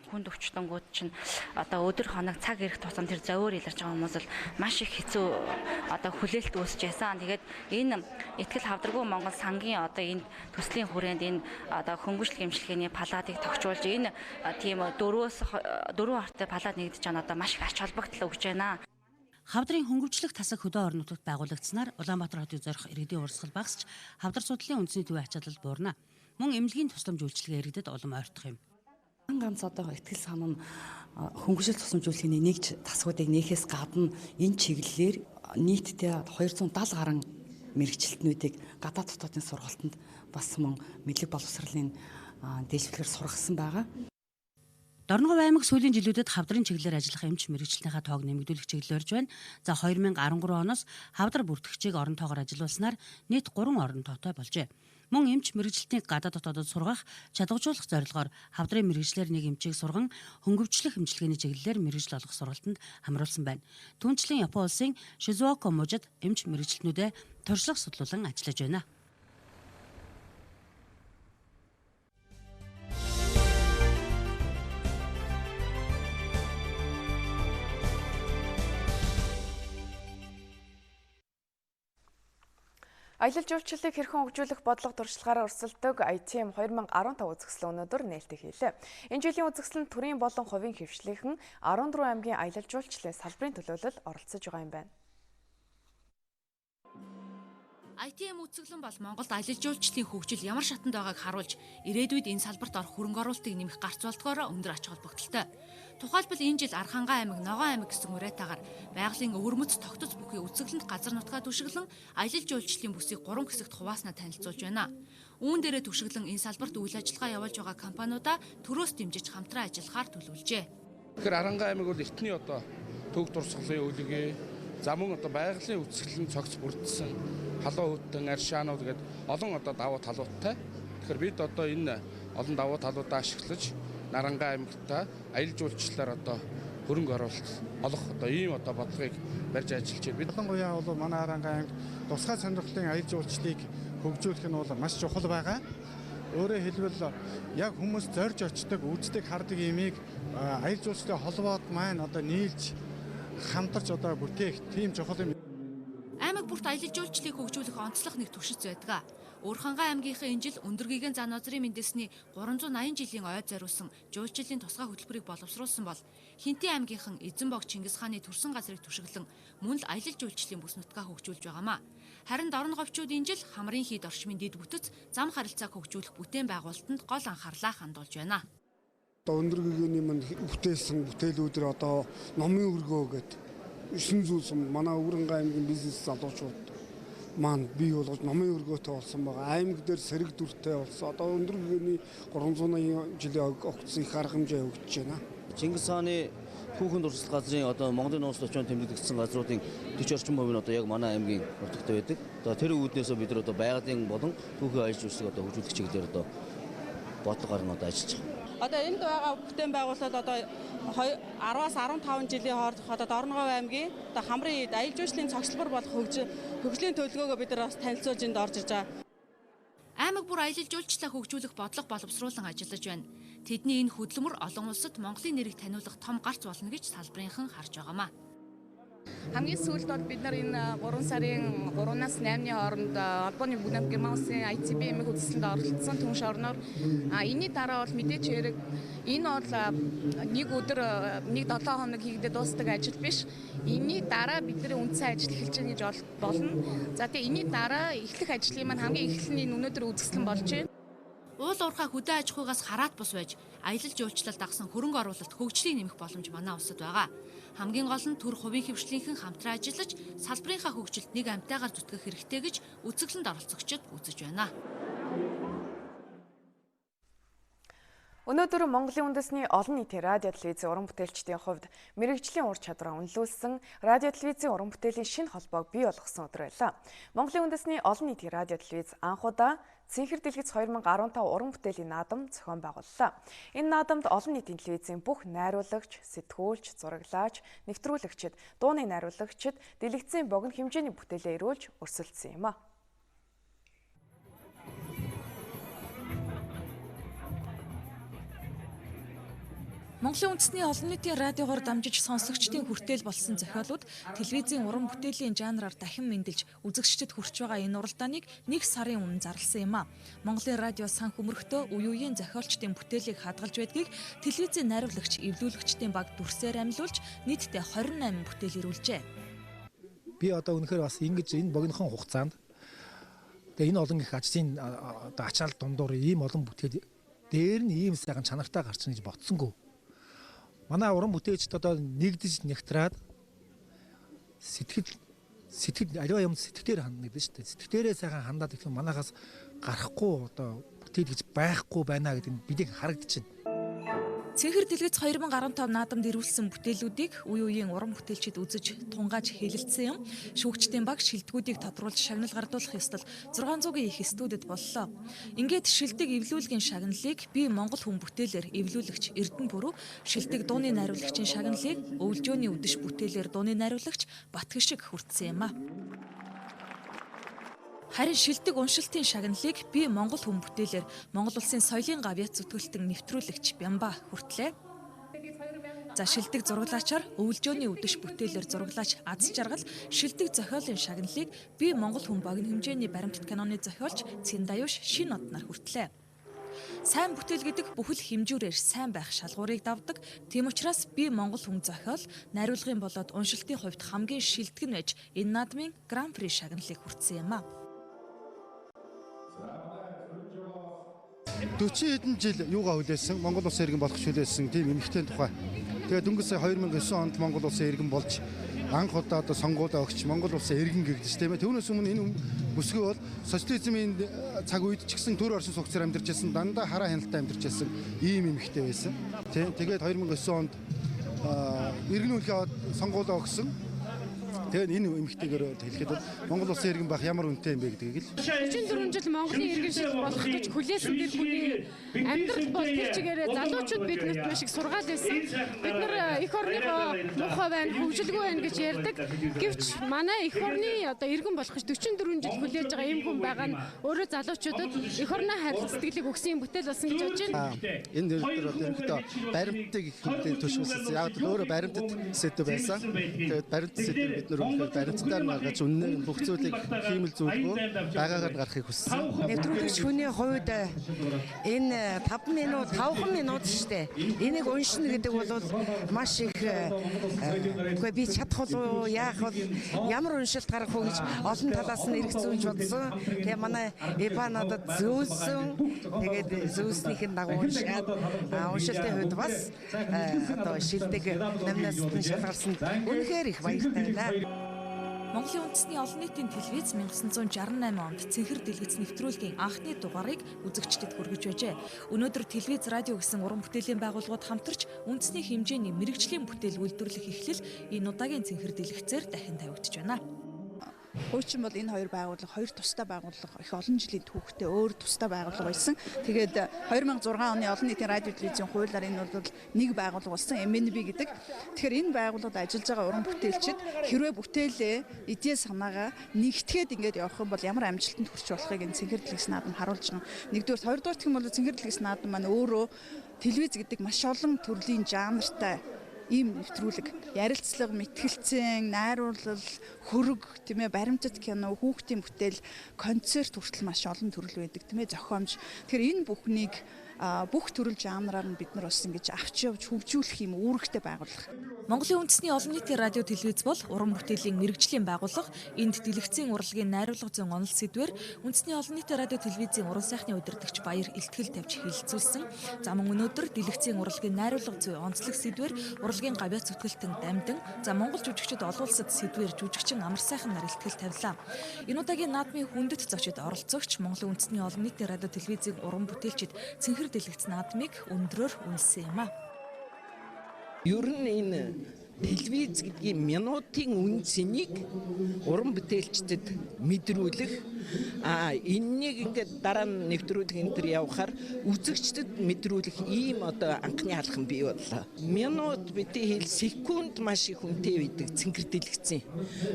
Speaker 28: Хүнд өвчтөнгүүд чинь одоо өдөр хоног цаг ирэх тусам тэр зовиор илэрч байгаа хүмүүс бол маш их хэцүү одоо хүлээлт үүсэж байсан. Тэгээд энэ Итгэл хавдаргүй Монгол сангийн одоо энэ төслийн хүрээнд энэ одоо хөнгөвчлөх эмчилгээний палатыг тогтчуулж энэ тийм дөрвөн ортой палат нэгдэж байгаа нь одоо маш их ач холбогдол өгч байна.
Speaker 27: Хавдрын хөнгөвчлөх тасаг хөдөө орон нутагт байгуулагдсанаар Улаанбаатар хотыг зорих иргэдийн урсгал багасч хавдар судлалын үндэсний төвийн ачаалал буурна. Мөн эмнэлгийн тусламж үйлчилгээ иргэдэд улам ойртох юм.
Speaker 29: Ганц одоо ихтгэл сан нь хөнгөвжил тусламж үйлчилгээний нэгж тасгуудыг нээхээс гадна энэ чиглэлээр нийтдээ 270 гаруй мэрэгчлэтнүүдийг гадаад дотоодын сургалтанд бас мөн мэдлэг боловсролын дээшлэхээр сургасан байгаа.
Speaker 27: Дорногов аймаг сүүлийн жилүүдэд хавдрын чиглэлээр ажиллах эмч мэрэгчлэнийхээ тоог нэмэгдүүлэх чиглэл орж байна. За 2013 оноос хавдар бүртгэгчийг орон тоогоор ажилуулснаар нийт 3 орон тоотой болжээ. Мөн эмч мэргэжилтнийг гадаад дотоодод сургах, чадваржуулах зорилгоор хавдрын мэргэжлээр нэг эмчийг сурган хөнгөвчлөх эмчилгээний чиглэлээр мэргэжил олгох сургалтанд хамруулсан байна. Түүнчлэн Япон улсын Шизуока мужид эмч мэргэжилтнүүдээ туршлага судлуулан ажиллаж байна.
Speaker 1: Аялал жуулчлалыг хэрхэн хөгжүүлэх бодлого туршлагаараа өрсөлдөг ITM 2015 үзэсгэлэн өнөөдөр нээлттэй хийлээ. Энэ жилийн үзэсгэлэнд төрийн болон хувийн хэвшлийнхэн 14 аймгийн аялал жуулчлалын салбарын төлөөлөл оролцож байгаа юм байна.
Speaker 9: ITM үзэсгэлэн бол Монголд аялал жуулчлалын хөгжил ямар шатанд байгааг харуулж, ирээдүйд энэ салбарт орох хөрөнгө оруулалтыг нэмэх гарц болдгоороо өндөр ач холбогдолтой. Тухайлбал энэ жил Архангай аймаг, Ногоон аймаг гэсэн уриатаагаар байгалийн өвөрмөц тогтоц бүхий үзэсгэлэнт газар нутгаа түшиглэн аялал жуулчлалын бүсийг 3 хэсэгт хувааснаа танилцуулж байна. Үүн дээрээ түшиглэн энэ салбарт үйл ажиллагаа явуулж байгаа компаниудаа төрөөс дэмжиж хамтран ажиллахаар төлөвлөжээ.
Speaker 10: Тэгэхээр Архангай аймаг бол эртний одоо төг дурсгалын өвлөгөө, за мөн одоо байгалийн үзэсгэлэн цогц бүрдсэн халуун хүтэн, аршаанууд гээд олон одоо давуу талуудтай. Тэгэхээр бид одоо энэ олон давуу талуудаа ашиглаж Наранга аймагтаа аялал жуулчлалаар одоо хөрөнгө оруулалт олох одоо ийм одоо бодлогыг барьж ажиллаж байна.
Speaker 11: Бид ялангуяа бол манай Аранга аймагт тусгай сонирхлын аялал жуулчлалыг хөгжүүлэх нь бол маш чухал байгаа. Өөрөөр хэлбэл яг хүмүүс зорж очдог, үздэг, хардаг имийг аялал жуулчлалын холбоод маань одоо нийлж хамтарч одоо бүтээх тийм чухал юм.
Speaker 9: Аймаг бүрт аялал жуулчлалыг хөгжүүлэх онцлог нэг түшиц байдаг. Уурхангай аймгийнхаа энэ жил өндөр гигэн зан озрын мэндэлсний 380 жилийн ойд зориулсан жуулчлалын тусгай хөтөлбөрийг боловсруулсан бол Хинтээ аймгийнхан Эзэн бог Чингис хааны төрсөн газрыг түшиглэн мөн л аялал жуулчлалын бүс нутгаа хөгжүүлж байгаамаа. Харин Дорн говьчууд энэ жил хамрын хийд орчмын дэд бүтэц зам харилцааг хөгжүүлэх бүтээн байгуулалтанд гол анхаарлаа хандуулж байна.
Speaker 12: Одоо өндөр гэгэний манд бүтээлсэн бүтээлүүдэр одоо номын өргөө гэдэг 9 зүйлс манай Өвөрхангай аймгийн бизнес залуучууд маань бий болгож номын өргөөтэй болсон байгаа. Аймаг дээр сэрэг дүртэй болсон. Одоо өндөр гэгэний 380 жилийн огцсон их арга хэмжээ өгч байна.
Speaker 13: Чингис хааны түүхэн дурсгал газрын одоо Монголын нууц төвчөнд тэмдэглэгдсэн газруудын 40 орчим хувь нь одоо яг манай аймгийн нутагт байдаг. Одоо тэр үүднээсээ бид нар одоо байгалийн болон түүхийн аялал жуулчлалыг одоо хөгжүүлэх чиглэлээр одоо бодлого гарган одоо ажиллаж байгаа.
Speaker 14: Одоо энд байгаа бүтээн байгуулалт одоо 10-аас 15 жилийн хооронд одоо Дорноговь аймгийн одоо хамрын эд аялал жуулчлалын цогцлбор болох хөгжлийн төлөвлөгөөгөө бид нар бас танилцуулж энд орж ирж байгаа.
Speaker 9: Аймаг бүр аялал жуулчлалаа хөгжүүлэх бодлого боловсруулан ажиллаж байна. Тэдний энэ хөдөлмөр олон улсад Монголын нэрийг таниулах том гарц болно гэж салбарынхан харж байгаамаа.
Speaker 15: Хамгийн сүүлд бол бид нар энэ 3 сарын 3-наас 8-ны хооронд холбооны бүгд найрамдах Герман улсын ITB эмэг үзэсгэлэнд оролцсон түнш орноор энэний дараа бол мэдээч хэрэг энэ бол нэг өдөр нэг 7 хоног хийгдээ дуустдаг ажил биш. Энэний дараа бидний үндсэн ажил эхэлж байгаа гэж болно. За тэгээ энэний дараа эхлэх ажлын маань хамгийн эхлэл нь өнөөдөр үзэсгэлэн болж байна.
Speaker 9: Уул уурхай хөдөө аж ахуйгаас хараат бус байж аялал жуулчлалд дагсан хөрөнгө оруулалт хөгжлийн нэмэх боломж манай улсад байгаа. Хамгийн гол нь төр хувийн хэвшлийнхэн хамтран ажиллаж салбарынхаа хөгжилд нэг амтайгаар зүтгэх хэрэгтэй гэж үзэсгэлэнд оролцогчид үзэж байна.
Speaker 1: Өнөөдөр Монголын үндэсний олон нийтийн радио телевизийн уран бүтээлчдийн хувьд мэргэжлийн ур чадвараа үнэлүүлсэн радио телевизийн уран бүтээлийн шинэ холбоог бий болгосон өдөр байлаа. Монголын үндэсний олон нийтийн радио телевиз анхудаа Цэнхэр дэлгэц 2015 уран бүтээлийн наадам зохион байгууллаа. Энэ наадамд олон нийтийн телевизийн бүх найруулагч, сэтгүүлч, зураглаач, нэвтрүүлэгчид, дууны найруулагчид дэлгэцийн богино хэмжээний бүтээлээ ирүүлж өрсөлдсөн юм а.
Speaker 16: Монголын үндэсний олон нийтийн радиогоор дамжиж сонсогчдын хүртэл болсон зохиолууд телевизийн уран бүтээлийн жанраар дахин мэндэлж үзэгчдэд хүрч байгаа энэ уралдааныг нэг сарын өмнө зарласан юм а. Монголын радио санх өмөрхтөө үе үеийн зохиолчдын бүтээлийг хадгалж байдгийг телевизийн найруулагч, эвлүүлэгчдийн баг дүрсээр амилуулж нийтдээ 28 бүтээл ирүүлжээ.
Speaker 17: Би одоо үнэхээр бас ингэж энэ богинохон хугацаанд тэгээ энэ олон их ажлын одоо ачаал дундуур ийм олон бүтээл дээр нь ийм сайхан чанартай гарчна гэж бодсонгүй. Манай уран бүтээлчд одоо нэгдэж нэгтраад сэтгэл аливаа юм сэтгэлээр хандна гэдэг шүү дээ. Сэтгэлээрээ сайхан хандаад их манахаас гарахгүй одоо бүтээл гэж байхгүй байна гэдэг нь бидний харагдчихэв.
Speaker 16: Цэнхэр дэлгэц 2015 наадамд ирүүлсэн бүтээлүүдийг үе үеийн уран бүтээлчид үзэж тунгааж хэлэлцсэн юм. Шүүгчдийн баг шилдэгүүдийг тодруулж шагнал гардуулах ёслол 600-ийн их студид боллоо. Ингээд шилдэг эвлүүлгийн шагналыг би Монгол хүн бүтээлээр эвлүүлэгч Эрдэнэ Бүрүү, шилдэг дууны найруулагчийн шагналыг Өвлжөөний үдэш бүтээлээр дууны найруулагч Батгшиг хүртсэн юм а. Харин шилдэг уншилтын шагналыг би Монгол хүн бүтээлээр Монгол улсын соёлын гавьяат зүтгэлтэн нэвтрүүлэгч Бямба хүртлээ. За шилдэг зураглаачаар Өвлжөөний үдэш бүтээлээр зураглаач Аз Жаргал, шилдэг зохиолын шагналыг би Монгол хүн богино хэмжээний баримтат киноны зохиолч Цэндаюуш Шин одноор хүртлээ. Сайн бүтээл гэдэг бүхэл хэмжүүрээр сайн байх шалгуурыг давдаг. Тийм учраас би Монгол хүн зохиол найруулгын болоод уншилтын хувьд хамгийн шилдэг нь байж энэ наадмын гран-при шагналыг хүртсэн юм а.
Speaker 2: 40 хэдэн жил юугаа хүлээсэн, Монгол улсын иргэн болох хүлээсэн тийм эмэгтэй тухай. Тэгээд дөнгөж сая 2009 онд Монгол улсын иргэн болж анх удаа одоо сонгуулаа өгч Монгол улсын иргэн гэгдэж тийм ээ. Түүнээс өмнө энэ бүсгүй бол социализмын цаг үед ч гэсэн төр оршин суугчаар амьдарч байсан, дандаа хараа хяналтай амьдарч байсан ийм эмэгтэй байсан. Тийм. Тэгээд 2009 онд иргэн үнэлгээ аваад сонгуулаа өгсөн. Тэгээд энэ эмэгтэйгээр хэлэхэд бол Монгол улсын иргэн байх ямар үнэтэй юм бэ гэдгийг л
Speaker 3: 44 жил Монголын иргэн шиг болох гэж хүлээсэн тэр хүний амьдрал бол тэр чигээрээ залуучууд биднэрт маш их сургаал байсан. Бид нар эх орныгоо муухай байна, хөгжилгүй байна гэж ярьдаг. Гэвч манай эх орны одоо иргэн болох гэж 44 жил хүлээж байгаа ийм хүн байгаа нь өөрөө залуучуудад эх орноо хайрлах сэтгэлийг өгсөн юм бүтээл болсон гэж бодож байна.
Speaker 2: Энэ нэр дээр одоо ерөнхийдөө баримтыг их хэмжээнд төшөөсөн. Яг л өөрөө баримтат сэдв байсан. Тэгээд баримтат сэдв бид нар үнэхээр баримттаар гаргаж үнэнээр бүх зүйлийг хиймэл зүйлгүй байгаагаар гарахыг хүссэн.
Speaker 6: Нэвтрүүлэгч хүний хувьд энэ 5 минут 5 минут шүү дээ. Энийг уншина гэдэг бол маш их үгүй би чадах уу, яах вэ, ямар уншилт гаргах уу гэж олон талаас нь эргэцүүлж бодсон. Тэгээ манай Эба надад зөөсөн. Тэгээд зөөснийх нь дагуу уншаад уншилтын хувьд бас одоо шилдэг намнаас нь шалгарсан. Үнэхээр их баяртай байна.
Speaker 16: Монголын үндэсний олон нийтийн телевиз 1968 онд Цэнхэр дэлгэц нэвтрүүлгийн анхны дугаарыг үзэгчдэд хүргэж байжээ. Өнөөдөр телевиз, радио гэсэн уран бүтээлийн байгууллагууд хамтарч үндэсний хэмжээний мэргэжлийн бүтээл үйлдвэрлэх эхлэл энэ удаагийн Цэнхэр дэлгэцээр дахин тавигдаж байна.
Speaker 7: Хуучин бол энэ хоёр байгууллага хоёр тусдай байгууллага их олон жилийн түүхтэй өөр тусдай байгууллага байсан. Тэгээд 2006 оны олон нийтийн радио телевизийн хуулиар энэ бол нэг байгууллага болсон MNB гэдэг. Тэгэхээр энэ байгууллагад ажиллаж байгаа уран бүтээлчид хэрвээ бүтээлээ эдийн санаагаа нэгтгээд ингээд явах юм бол ямар амжилтанд хүрч болохыг энэ Цэнхэр дэлгэц наадам харуулж байгаа. Нэгдүгээр, хоёрдугаар гэх юм бол Цэнхэр дэлгэц наадам маань өөрөө телевиз гэдэг маш олон төрлийн жанртай ийм нэвтрүүлэг, ярилцлага, мэтгэлцэн, найруулал, хөрөг, тийм ээ, баримтат кино, хүүхдийн бүтээл, концерт хүртэл маш олон төрөл байдаг, тийм ээ, зохиомж. Тэгэхээр энэ бүхнийг бүх төрөл жанраар нь бид нар бас ингэж авч явж хөгжүүлэх юм үүрэгтэй байгууллага.
Speaker 16: Монголын үндэсний олон нийтийн радио телевиз бол уран бүтээлийн мэргэжлийн байгууллага. Энд дэлгэцийн урлагийн найруулга зүйн онол сэдвээр үндэсний олон нийтийн радио телевизийн уран сайхны удирдагч Баяр илтгэл тавьж хэлэлцүүлсэн. За мөн өнөөдөр дэлгэцийн урлагийн найруулга зүй онцлог сэдвээр урлагийн гавьяат зүтгэлтэн Дамдин, за Монгол жүжигчид олон улсад сэдвээр жүжигчин Амар сайхан нар илтгэл тавилаа. Энэ удаагийн наадмын хүндэт зочид оролцогч Монголын үндэсний олон нийтийн радио телевизийн уран бүтээлчид Цэнхэр дэлгэц наадмыг өндрөөр үнэлсэн юм а.
Speaker 18: Ер нь энэ телевиз гэдгийн минутын үн цэнийг уран бүтээлчдэд мэдрүүлэх, энэнийг ингээд дараа нь нэвтрүүлэг энэ төр явахаар үзэгчдэд мэдрүүлэх ийм одоо анхны алхам бий боллоо. Минут битгий хэл секунд маш их үнэтэй байдаг Цэнхэр дэлгэцийн.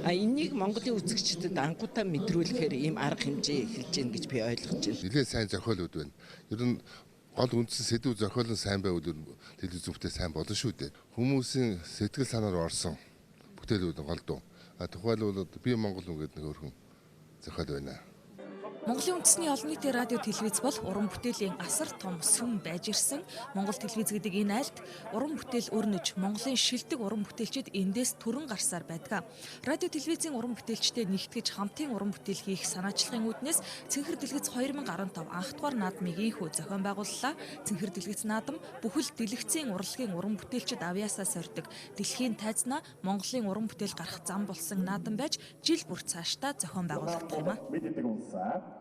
Speaker 18: Энийг Монголын үзэгчдэд анхудаа мэдрүүлэхээр ийм арга хэмжээ эхэлж байна гэж би ойлгож байна.
Speaker 19: Нэлээд сайн зохиолууд байна. Ер нь гол үндсэн сэдв зохиол нь сайн байвал телевиз бүтээл сайн болно шүү дээ. Хүмүүсийн сэтгэл санаар орсон бүтээлүүд голдуу. Тухайлбал би Монгол хүн гэдэг нэг өөрхөн зохиол байна.
Speaker 16: Монголын үндэсний олон нийтийн радио телевиз бол уран бүтээлийн асар том сүм байж ирсэн. Монгол телевиз гэдэг энэ айлт уран бүтээл өрнөж Монголын шилдэг уран бүтээлчид эндээс төрөн гарсаар байдаг. Радио телевизийн уран бүтээлчтэй нэгтгэж хамтын уран бүтээл хийх санаачлагын үүднээс Цэнхэр дэлгэц 2015 анхдугаар наадмыг ийхүү зохион байгууллаа. Цэнхэр дэлгэц наадам бүхэл дэлгэцийн урлагийн уран бүтээлчид авьяасаа сорьдог. Дэлхийн тайзнаа Монголын уран бүтээл гарах зам болсон наадам байж жил бүр цаашдаа зохион байгуулагдах юм а.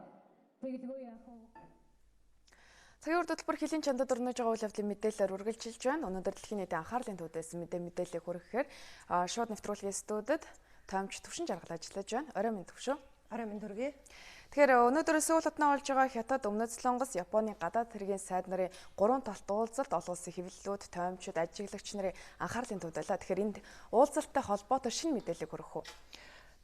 Speaker 1: Цагийн урд хөтөлбөр хөлийн чандад өрнөж байгаа үйл явдлын мэдээлэлээр үргэлжилж байна. Өнөөдөр дэлхийн нийтийн анхаарлын төвдөөс мэдээллийг хүргэхээр шууд нэвтрүүлгийн студид Томч Төвшин Жаргал ажиллаж байна. Орой минь Төвшөө.
Speaker 4: Орой минь төргий.
Speaker 1: Тэгэхээр өнөөдөр Сөүл хотноо болж байгаа Хятад, Өмнөд Солонгос, Японы гадаад хэргийн сайд нарын гурван талт уулзалт олон улсын хэвлэлүүд, тоймчид, ажиглагч нарын анхаарлын төвд байлаа. Тэгэхээр энд уулзалттай холбоотой шинэ мэдээллийг хүргэх үү?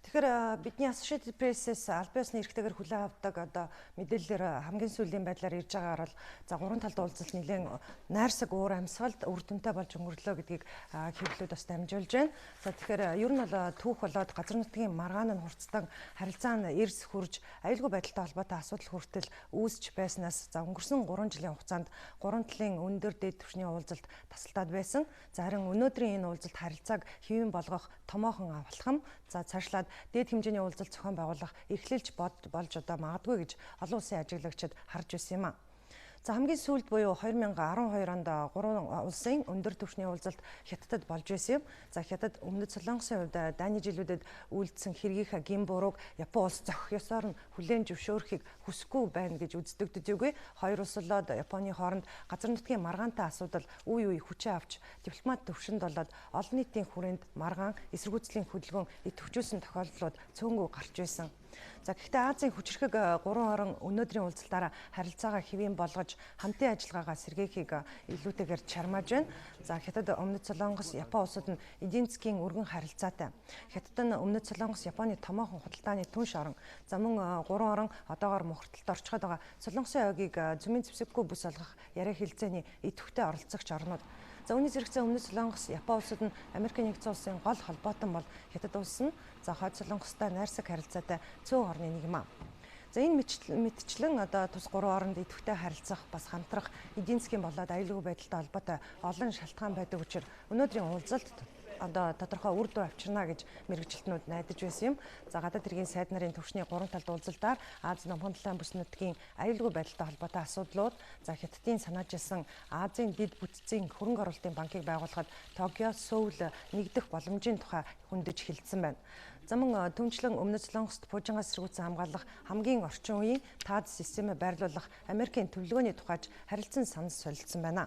Speaker 4: Тэгэхээр бидний Associated Press-с албан ёсны эрхтэйгээр хүлээн авдаг одоо мэдээллээр хамгийн сүүлийн байдлаар ирж байгаагаар бол за гурван талд уулзалт нэлээд найрсаг уур амьсгалд үр дүнтэй болж өнгөрлөө гэдгийг хэвлэлүүд бас дамжуулж байна. За тэгэхээр ер нь бол түүх болоод газар нутгийн маргаан нь хурцдан харилцаа нь эрс хурж аюулгүй байдалтай холбоотой асуудал хүртэл үүсч байснаас за өнгөрсөн 3 жилийн хугацаанд гурван талын өндөр дээд түвшний уулзалт тасалдаад байсан. За харин өнөөдрийн энэ уулзалт харилцааг хэвийн болгох томоохон авалхам за цаашлаад дээд хэмжээний уулзалт зохион байгуулах эрхлэлж болж одоо магадгүй гэж олон улсын ажиглагчид харж байсан юм а. За хамгийн сүүлд буюу 2012 онд гурван улсын өндөр түвшний уулзалт Хятадд болж байсан юм. За Хятад Өмнөд Солонгосын хувьд дайны жилүүдэд үйлдсэн хэргийнхаа гин бурууг Япон улс зохих ёсоор нь хүлээн зөвшөөрөхийг хүсэхгүй байна гэж үздэг төдийгүй. Хоёр улс болоод Японы хооронд газар нутгийн маргаантай асуудал үе үе хүчээ авч дипломат төвшөнд болоод олон нийтийн хүрээнд маргаан эсэргүүцлийн хөдөлгөөн идэвхжүүлсэн тохиолдлууд цөөнгөө гарч байсан. За гэхдээ Азийн хүчирхэг гурван орон өнөөдрийн уулзалтаараа харилцаагаа хэвийн болгож хамтын ажиллагаагаа сэргээхийг илүүтэйгээр чармааж байна. За Хятад, Өмнөд Солонгос, Япон улсууд нь эдийн засгийн өргөн харилцаатай. Хятад нь Өмнөд Солонгос, Японы томоохон худалдааны түнш орон. За мөн гурван орон одоогоор мухарталд орчход байгаа Солонгосын ойгийг зүмийн зэвсэггүй бүс олгох яриа хэлцээний идэвхтэй оролцогч орнууд. За үүний зэрэгцээ Өмнөд Солонгос, Япон улсууд нь Америкийн нэгдсэн улсын гол холбоотон бол Хятад улс нь за хойд Солонгостой найрсаг харилцаатай цөөн орны нэг юм а. За энэ мэтчлэн одоо тус гурван оронд идэвхтэй харилцах бас хамтрах эдийн засгийн болоод аюулгүй байдалтай холбоотой олон шалтгаан байдаг учраас өнөөдрийн уулзалт одоо тодорхой үр дүн авчирна гэж мэргэжилтнүүд найдаж байсан юм. За гадаад хэргийн сайд нарын төвшний гурван талд уулзалтаар Ази номхон далайн бүс нутгийн аюулгүй байдалтай холбоотой асуудлууд, за Хятадын санаачилсан Азийн дэд бүтцийн хөрөнгө оруулалтын банкыг байгуулахад Токио, Сөүл нэгдэх боломжийн тухай хөндөж хэлсэн байна. За мөн түнчлэн Өмнөд Солонгост пуужингаас сэргүүцэн хамгаалах хамгийн орчин үеийн ТАД системээ байрлуулах Америкийн төлөвлөгөөний тухайч харилцан санал солилцсон байна.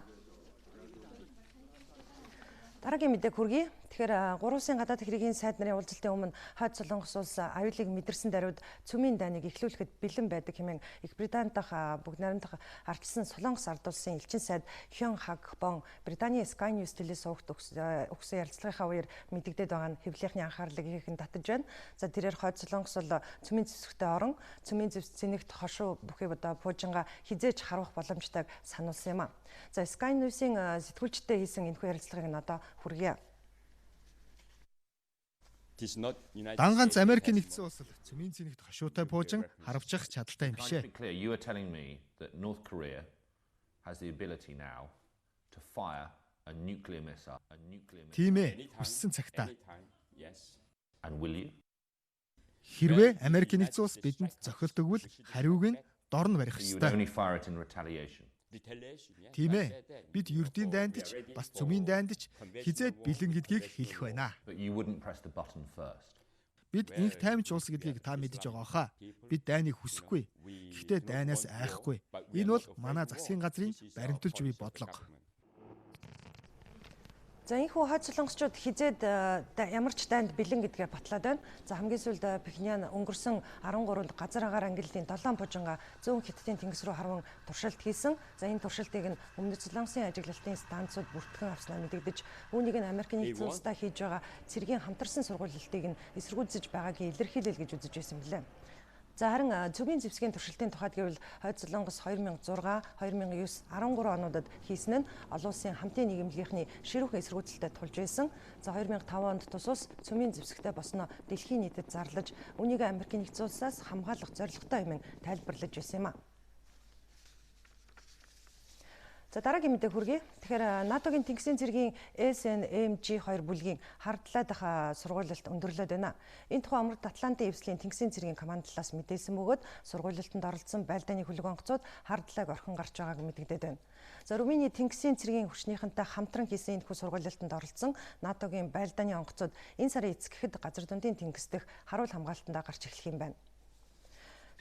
Speaker 4: Дараагийн мэдээг хүргэе. Тэгэхээр гурван улсын гадаад хэргийн сайд нарын уулзалтын өмнө Хойд Солонгос улс аюулыг мэдэрсэн даруйд цөмийн дайныг эхлүүлэхэд бэлэн байдаг хэмээн Их Британи дахь бүгд найрамдах ардчилсан Солонгос ард улсын элчин сайд Хён Хаг Бон Британийн Sky News телевиз сувагт өгсөн ярилцлагынхаа үеэр мэдэгдээд байгаа нь хэвлэлийнхний анхаарлыг ихэнх татаж байна. За тэрээр Хойд Солонгос бол цөмийн зэвсэгтэй орон, цөмийн зэвс цэнэгт хошуу бүхий одоо пуужингаа хизээж харвах боломжтойг сануулсан юм а. За Sky News-ийн сэтгүүлчтэй хийсэн энэхүү ярилцлагыг нь одоо хүргье.
Speaker 5: Дан ганц Америкийн нэгдсэн улс л цөмийн цэнэгт хошуутай пуужин харавчих чадaltaй юм бишээ. Тийм ээ, хүссэн цагтаа. Хэрвээ Америкийн нэгдсэн улс бидэнд зохилт өгвөл хариуг нь дор нь барих ёстой. Тийм ээ. Бид ердийн дайнд ч бас цөмийн дайнд ч хизээд бэлэн гэдгийг хэлэх байна. Бид инх таймч улс гэдгийг та мэдэж байгаа хаа. Бид дайныг хүсэхгүй. Гэхдээ дайнаас айхгүй. Энэ бол манай засгийн газрын баримталж буй бодлого.
Speaker 4: За энэхүү хойд солонгосчууд хизээд ямар ч дайнд бэлэн гэдгээ батлаад байна. За хамгийн сүүлд Пхеньян өнгөрсөн 13-нд газар агаар ангиллын 7 пужинга зүүн Хятадын тэнгис рүү харван туршилт хийсэн. За энэ туршилтыг нь Өмнөд Солонгосын ажиглалтын станцууд бүртгэн авснаа мэдэгдэж, үүнийг нь Америкийн нэгдсэн улстай хийж байгаа цэргийн хамтарсан сургуулилтыг нь эсэргүүцэж байгаагийн илэрхийлэл гэж үзэж байсан билээ. За харин цөмийн зэвсгийн туршилтын тухайд гэвэл Хойд Солонгос 2006, 2009, 13 онуудад хийсэн нь олон улсын хамтын нийгэмлэгийнхний ширүүхэн эсэргүүцэлтэй тулж байсан. За 2005 онд тус улс цөмийн зэвсэгтэй босноо дэлхийн нийтэд зарлаж, үүнийг Америкийн нэгдсэн улсаас хамгаалах зорилготой хэмээн тайлбарлаж байсан юм а. За дараагийн мэдээ хүргэе. Тэгэхээр НАТО-гийн тэнгисийн цэргийн SNMG2 бүлгийн хардлаа дах сургуулилт өндөрлөөд байна. Энэ тухай Өмнөд Атлантын эвслийн тэнгисийн цэргийн командлаас мэдээлсэн бөгөөд сургуулилтанд оролцсон байлдааны хөлөг онгоцууд хардлааг орхин гарч байгааг мэдэгдээд байна. За Румыны тэнгисийн цэргийн хүчнийхэнтэй хамтран хийсэн энэхүү сургуулилтанд оролцсон НАТО-гийн байлдааны онгоцууд энэ сарын эцэс гэхэд газар дундын тэнгис дэх харуул хамгаалтандаа гарч эхлэх юм байна.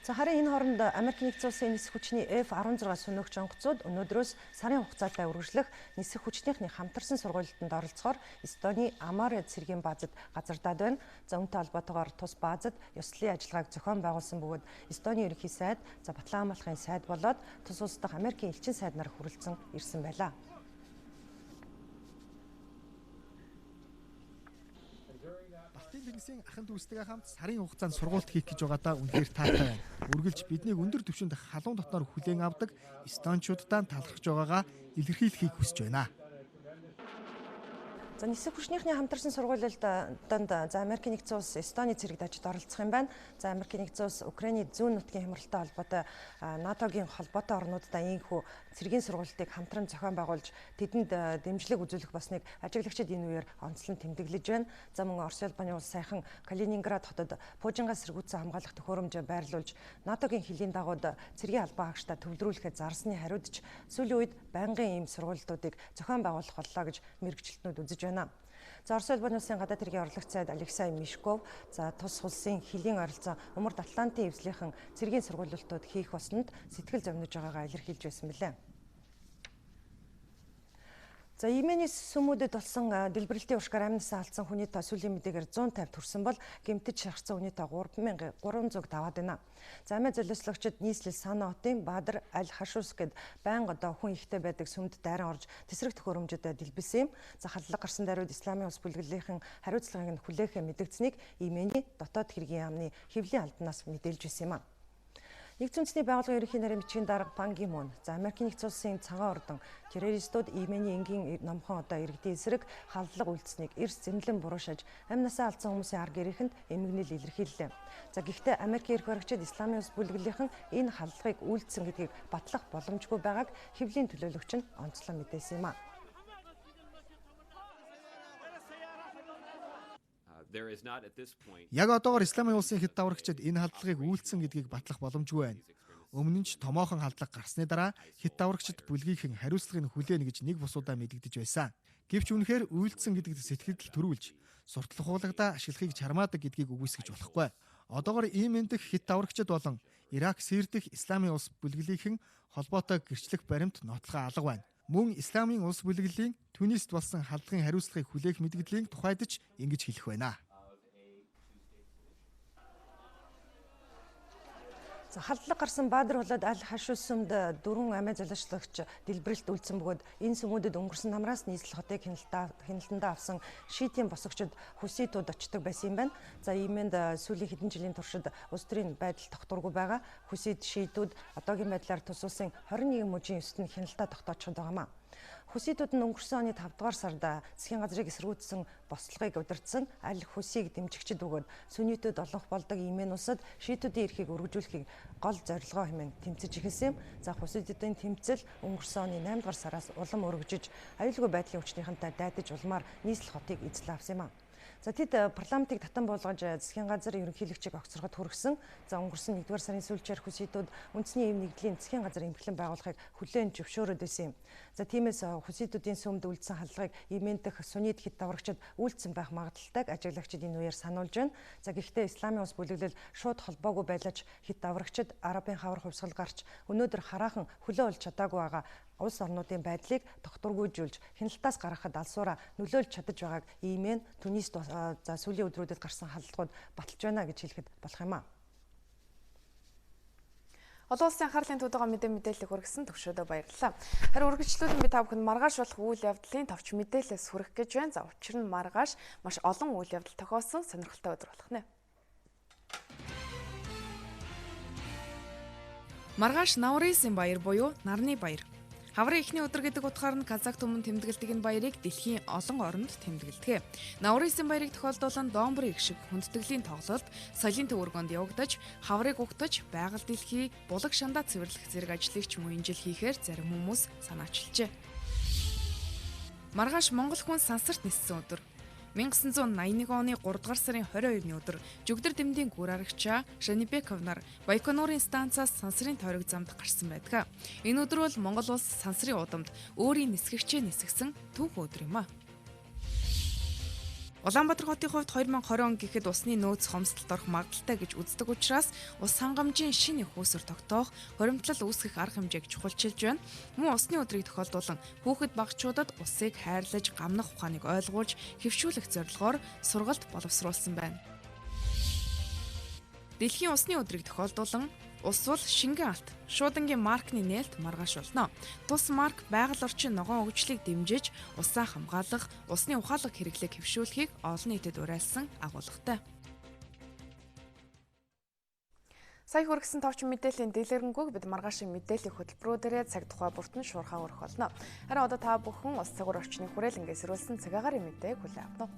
Speaker 4: За харин энэ хооронд Америк нэгдсэн улсын нисэх хүчний F-16 сөнөөгч онгоцууд өнөөдрөөс сарын хугацаатай үргэлжлэх нисэх хүчнийхний хамтарсан сургуулилтанд оролцохоор Эстоны Амар цэргийн баазад газардаад байна. За үүнтэй холбоотойгоор тус баазад ёслолын ажиллагааг зохион байгуулсан бөгөөд Эстоны ерөнхий сайд, за Батлан хамгаалахын сайд болоод тус улс дахь Америкийн элчин сайд нар хүрэлцэн ирсэн байлаа.
Speaker 5: Балтийн тэнгисийн ахын дүүстэйгээ хамт сарын хугацаанд сургуульд хийх гэж байгаадаа үнэхээр таатай байна. Үргэлж биднийг өндөр түвшинд халуун дотноор хүлээн авдаг эстончууддаа талархаж байгаагаа илэрхийлэхийг хүсэж байна.
Speaker 4: За нисэх хүчнийхний хамтарсан сургуулилтанд за Америкийн нэгдсэн улс Эстоны цэрэг дажид оролцох юм байна. За Америкийн нэгдсэн улс Украины зүүн нутгийн хямралтай холбоотой НАТОгийн холбоотой орнуудтай ийхүү цэргийн сургуулилтыг хамтран зохион байгуулж тэдэнд дэмжлэг үзүүлэх болсныг ажиглагчид энэ үеэр онцлон тэмдэглэж байна. За мөн Орос улбаны улс саяхан Калининград хотод пуужингаас сэргүүцэн хамгаалах төхөөрөмжөө байрлуулж НАТОгийн хилийн дагууд цэргийн албан хаагчдаа төвлөрүүлэхэд зарсны хариуд ч сүүлийн үед байнгын ийм сургуулилтуудыг зохион байгуулах боллоо гэж мэргэжилтнүүд үзэж байна. За Орос улбаны улсын гадаад хэргийн орлогч сайд Алексей Мишков за тус улсын хилийн ойролцоо Умард Атлантын эвслийнхэн цэргийн сургуулилтууд хийх болсонд сэтгэл зовниж байгаагаа илэрхийлж байсан билээ. За Йеменийн сүмүүдэд болсон дэлбэрэлтийн уршгаар амнасаа алдсан хүний тоо сүүлийн мэдээгээр 150 төрсөн бол гэмтэж шархсан хүний тоо 3300 даваад байна. За амиа золиослогчид нийслэл Сана хотын Бадр аль Хашус гэд байнга одоо хүн ихтэй байдаг сүмд дайран орж тэсрэг төхөөрөмжөд дэлбэлсэн юм. За халдлага гарсан даруйд Исламын улс бүлэглэлийнхэн хариуцлагыг нь хүлээхээ мэдэгдсэнийг Йеменийн дотоод хэргийн яамны хэвлэлийн албанаас мэдээлж байсан юм а. Нэгдсэн үндэсний байгууллагын ерөнхий нарийн бичгийн дарга Пан Ги Мун, за Америкийн нэгдсэн улсын цагаан ордон террористууд Йеменийн энгийн номхон одоо иргэдийн эсрэг халдлага үйлдсэнийг эрс зэмлэн буруушааж амь насаа алдсан хүмүүсийн ар гэрээхэнд эмгэнэл илэрхийллээ. За гэхдээ Америкийн эрх баригчид Исламын улс бүлэглэлийнхэн энэ халдлагыг үйлдсэн гэдгийг батлах боломжгүй байгааг хэвлэлийн төлөөлөгч нь онцлон мэдээсэн юм а.
Speaker 5: Яг одоогор Исламын улсын хэд даврагчид энэ халдлагыг үйлдсэн гэдгийг батлах боломжгүй байна. Өмнө нь ч томоохон халдлага гарсны дараа хэд даврагчид бүлгийнхэн хариуцлагыг хүлээнэ гэж нэг бусудаа мэдэгдэж байсан. Гэвч үнэхээр үйлдсэн гэдэгт сэтгэл төрүүлж суртал ухуулгадаа ашиглахыг чармаадаг гэдгийг үгүйсгэж болохгүй. Одоогор Йемен дэх хэд даврагчид болон Ирак, Сири дэх Исламын улс бүлэглэлийнхэн холбоотой гэрчлэх баримт нотлохоо алга байна. Мөн Исламын улс бүлэглэлийн Түнист болсон халдлагын хариуцлагыг хүлээх мэдгэдлийн тухайд ч ингэж хэлэх байна.
Speaker 4: За халдлага гарсан Бадр болоод аль Хашус сүмд дөрвөн амиа золиочлогч дэлбэрэлт үлдсэн бөгөөд энэ сүмүүдэд өнгөрсөн намраас нийслэл хотыг хяналтандаа авсан шиитийн босгочид хүситүүд очдог байсан юм байна. За Йеменд сүүлийн хэдэн жилийн туршид улс төрийн байдал тогтворгүй байгаа. Хүсит шиитүүд одоогийн байдлаар тус улсын 21 мужийн 9-т нь хяналтаа тогтоочход байгаа юм. Хүситүүд нь өнгөрсөн оны 5 дугаар сард засгийн газрыг эсэргүүцсэн бослогыг удирдсан аль Хүсийг дэмжигчид бөгөөд сүннитүүд олонх болдог Йемен улсад шиитүүдийн эрхийг өргөжүүлэхийг гол зорилгоо хэмээн тэмцэж эхэлсэн юм. За хүситүүдийн тэмцэл өнгөрсөн оны 8 дугаар сараас улам өргөжиж аюулгүй байдлын хүчнийхэнтэй дайдаж улмаар нийслэл хотыг эзлэн авсан юм а. За тэд парламентыг татан буулгаж засгийн газар ерөнхийлөгчийг огцроход хүргэсэн. За өнгөрсөн 1-р сарын сүүлчээр хүситүүд үндэсний эв нэгдлийн засгийн газар эмхлэн байгуулахыг хүлээн зөвшөөрөөд байсан юм. За тиймээс хүситүүдийн сүмд үлдсэн халдлагыг Йемен дэх суннит хэд даврагчид үйлдсэн байх магадлалтайг ажиглагчид энэ үеэр сануулж байна. За гэхдээ Исламын улс бүлэглэл шууд холбоогүй байлаач хэд даврагчид Арабын хавар хувьсгал гарч өнөөдөр хараахан хөлөө олж чадаагүй байгаа улс орнуудын байдлыг тогтворгүйжүүлж хяналтаас гаргахад алсуураа нөлөөлж чадаж байгааг Йемен, Түнис за сүүлийн өдрүүдэд гарсан халдлагууд баталж байна гэж хэлэхэд болох юм а.
Speaker 1: Олон улсын анхаарлын төвд байгаа мэдээллийг хүргэсэн төвшөөдөө баярлалаа. Харин үргэлжлүүлэн би та бүхэнд маргааш болох үйл явдлын товч мэдээлэлс хүргэх гэж байна. За учир нь маргааш маш олон үйл явдал тохиолсон сонирхолтой өдөр болох нэ. Маргааш Наурызын баяр буюу нарны баяр. Хаврын эхний өдөр гэдэг утгаар нь Казах түмэн тэмдэглэдэг энэ баярыг дэлхийн олон оронд тэмдэглэдэг. Наурызын баярыг тохиолдуулан Домбры их шиг хүндэтгэлийн тоглолт соёлын төвөргөнд явагдаж, хаврыг угтаж, байгаль дэлхий, булаг шандаа цэвэрлэх зэрэг ажлыг ч мөн энэ жил хийхээр зарим хүмүүс санаачилжээ. Маргааш Монгол хүн сансарт ниссэн өдөр. 1981 оны 3 дугаар сарын 22-ны өдөр Жүгдэр дэмдийн гүр арагчаа Шанибеков нар Байконурын станцаас сансрын тойрог замд гарсан байдаг. Энэ өдөр бол Монгол улс сансрын удамд өөрийн нисгэгчээ нисгсэн түүх өдөр юм а. Улаанбаатар хотын хувьд 2020 он гэхэд усны нөөц хомсдолд орох магадлалтай гэж үздэг учраас ус хангамжийн шинэ их үүсвэр тогтоох, хуримтлал үүсгэх арга хэмжээг чухалчилж байна. Мөн усны өдрийг тохиолдуулан хүүхэд багачуудад усыг хайрлаж, гамнах ухааныг ойлгуулж, хэвшүүлэх зорилгоор сургалт боловсруулсан байна. Дэлхийн усны өдрийг тохиолдуулан ус бол шингэн алт, шуудангийн маркны нээлт маргааш болно. Тус марк байгаль орчин ногоон хөгжлийг дэмжиж, усаа хамгаалах, усны ухаалаг хэрэглээг хэвшүүлэхийг олон нийтэд уриалсан агуулгатай. Сая хүргэсэн товч мэдээллийн дэлгэрэнгүй бид маргаашийн мэдээллийн хөтөлбөрүүдээрээ цаг тухай бүртэн шуурхаа өрөх болно. Харин одоо та бүхэн улс цагуур орчны хүрээлэнгээ сэрүүлсэн цагаагаар мэдээг хүлээн авна.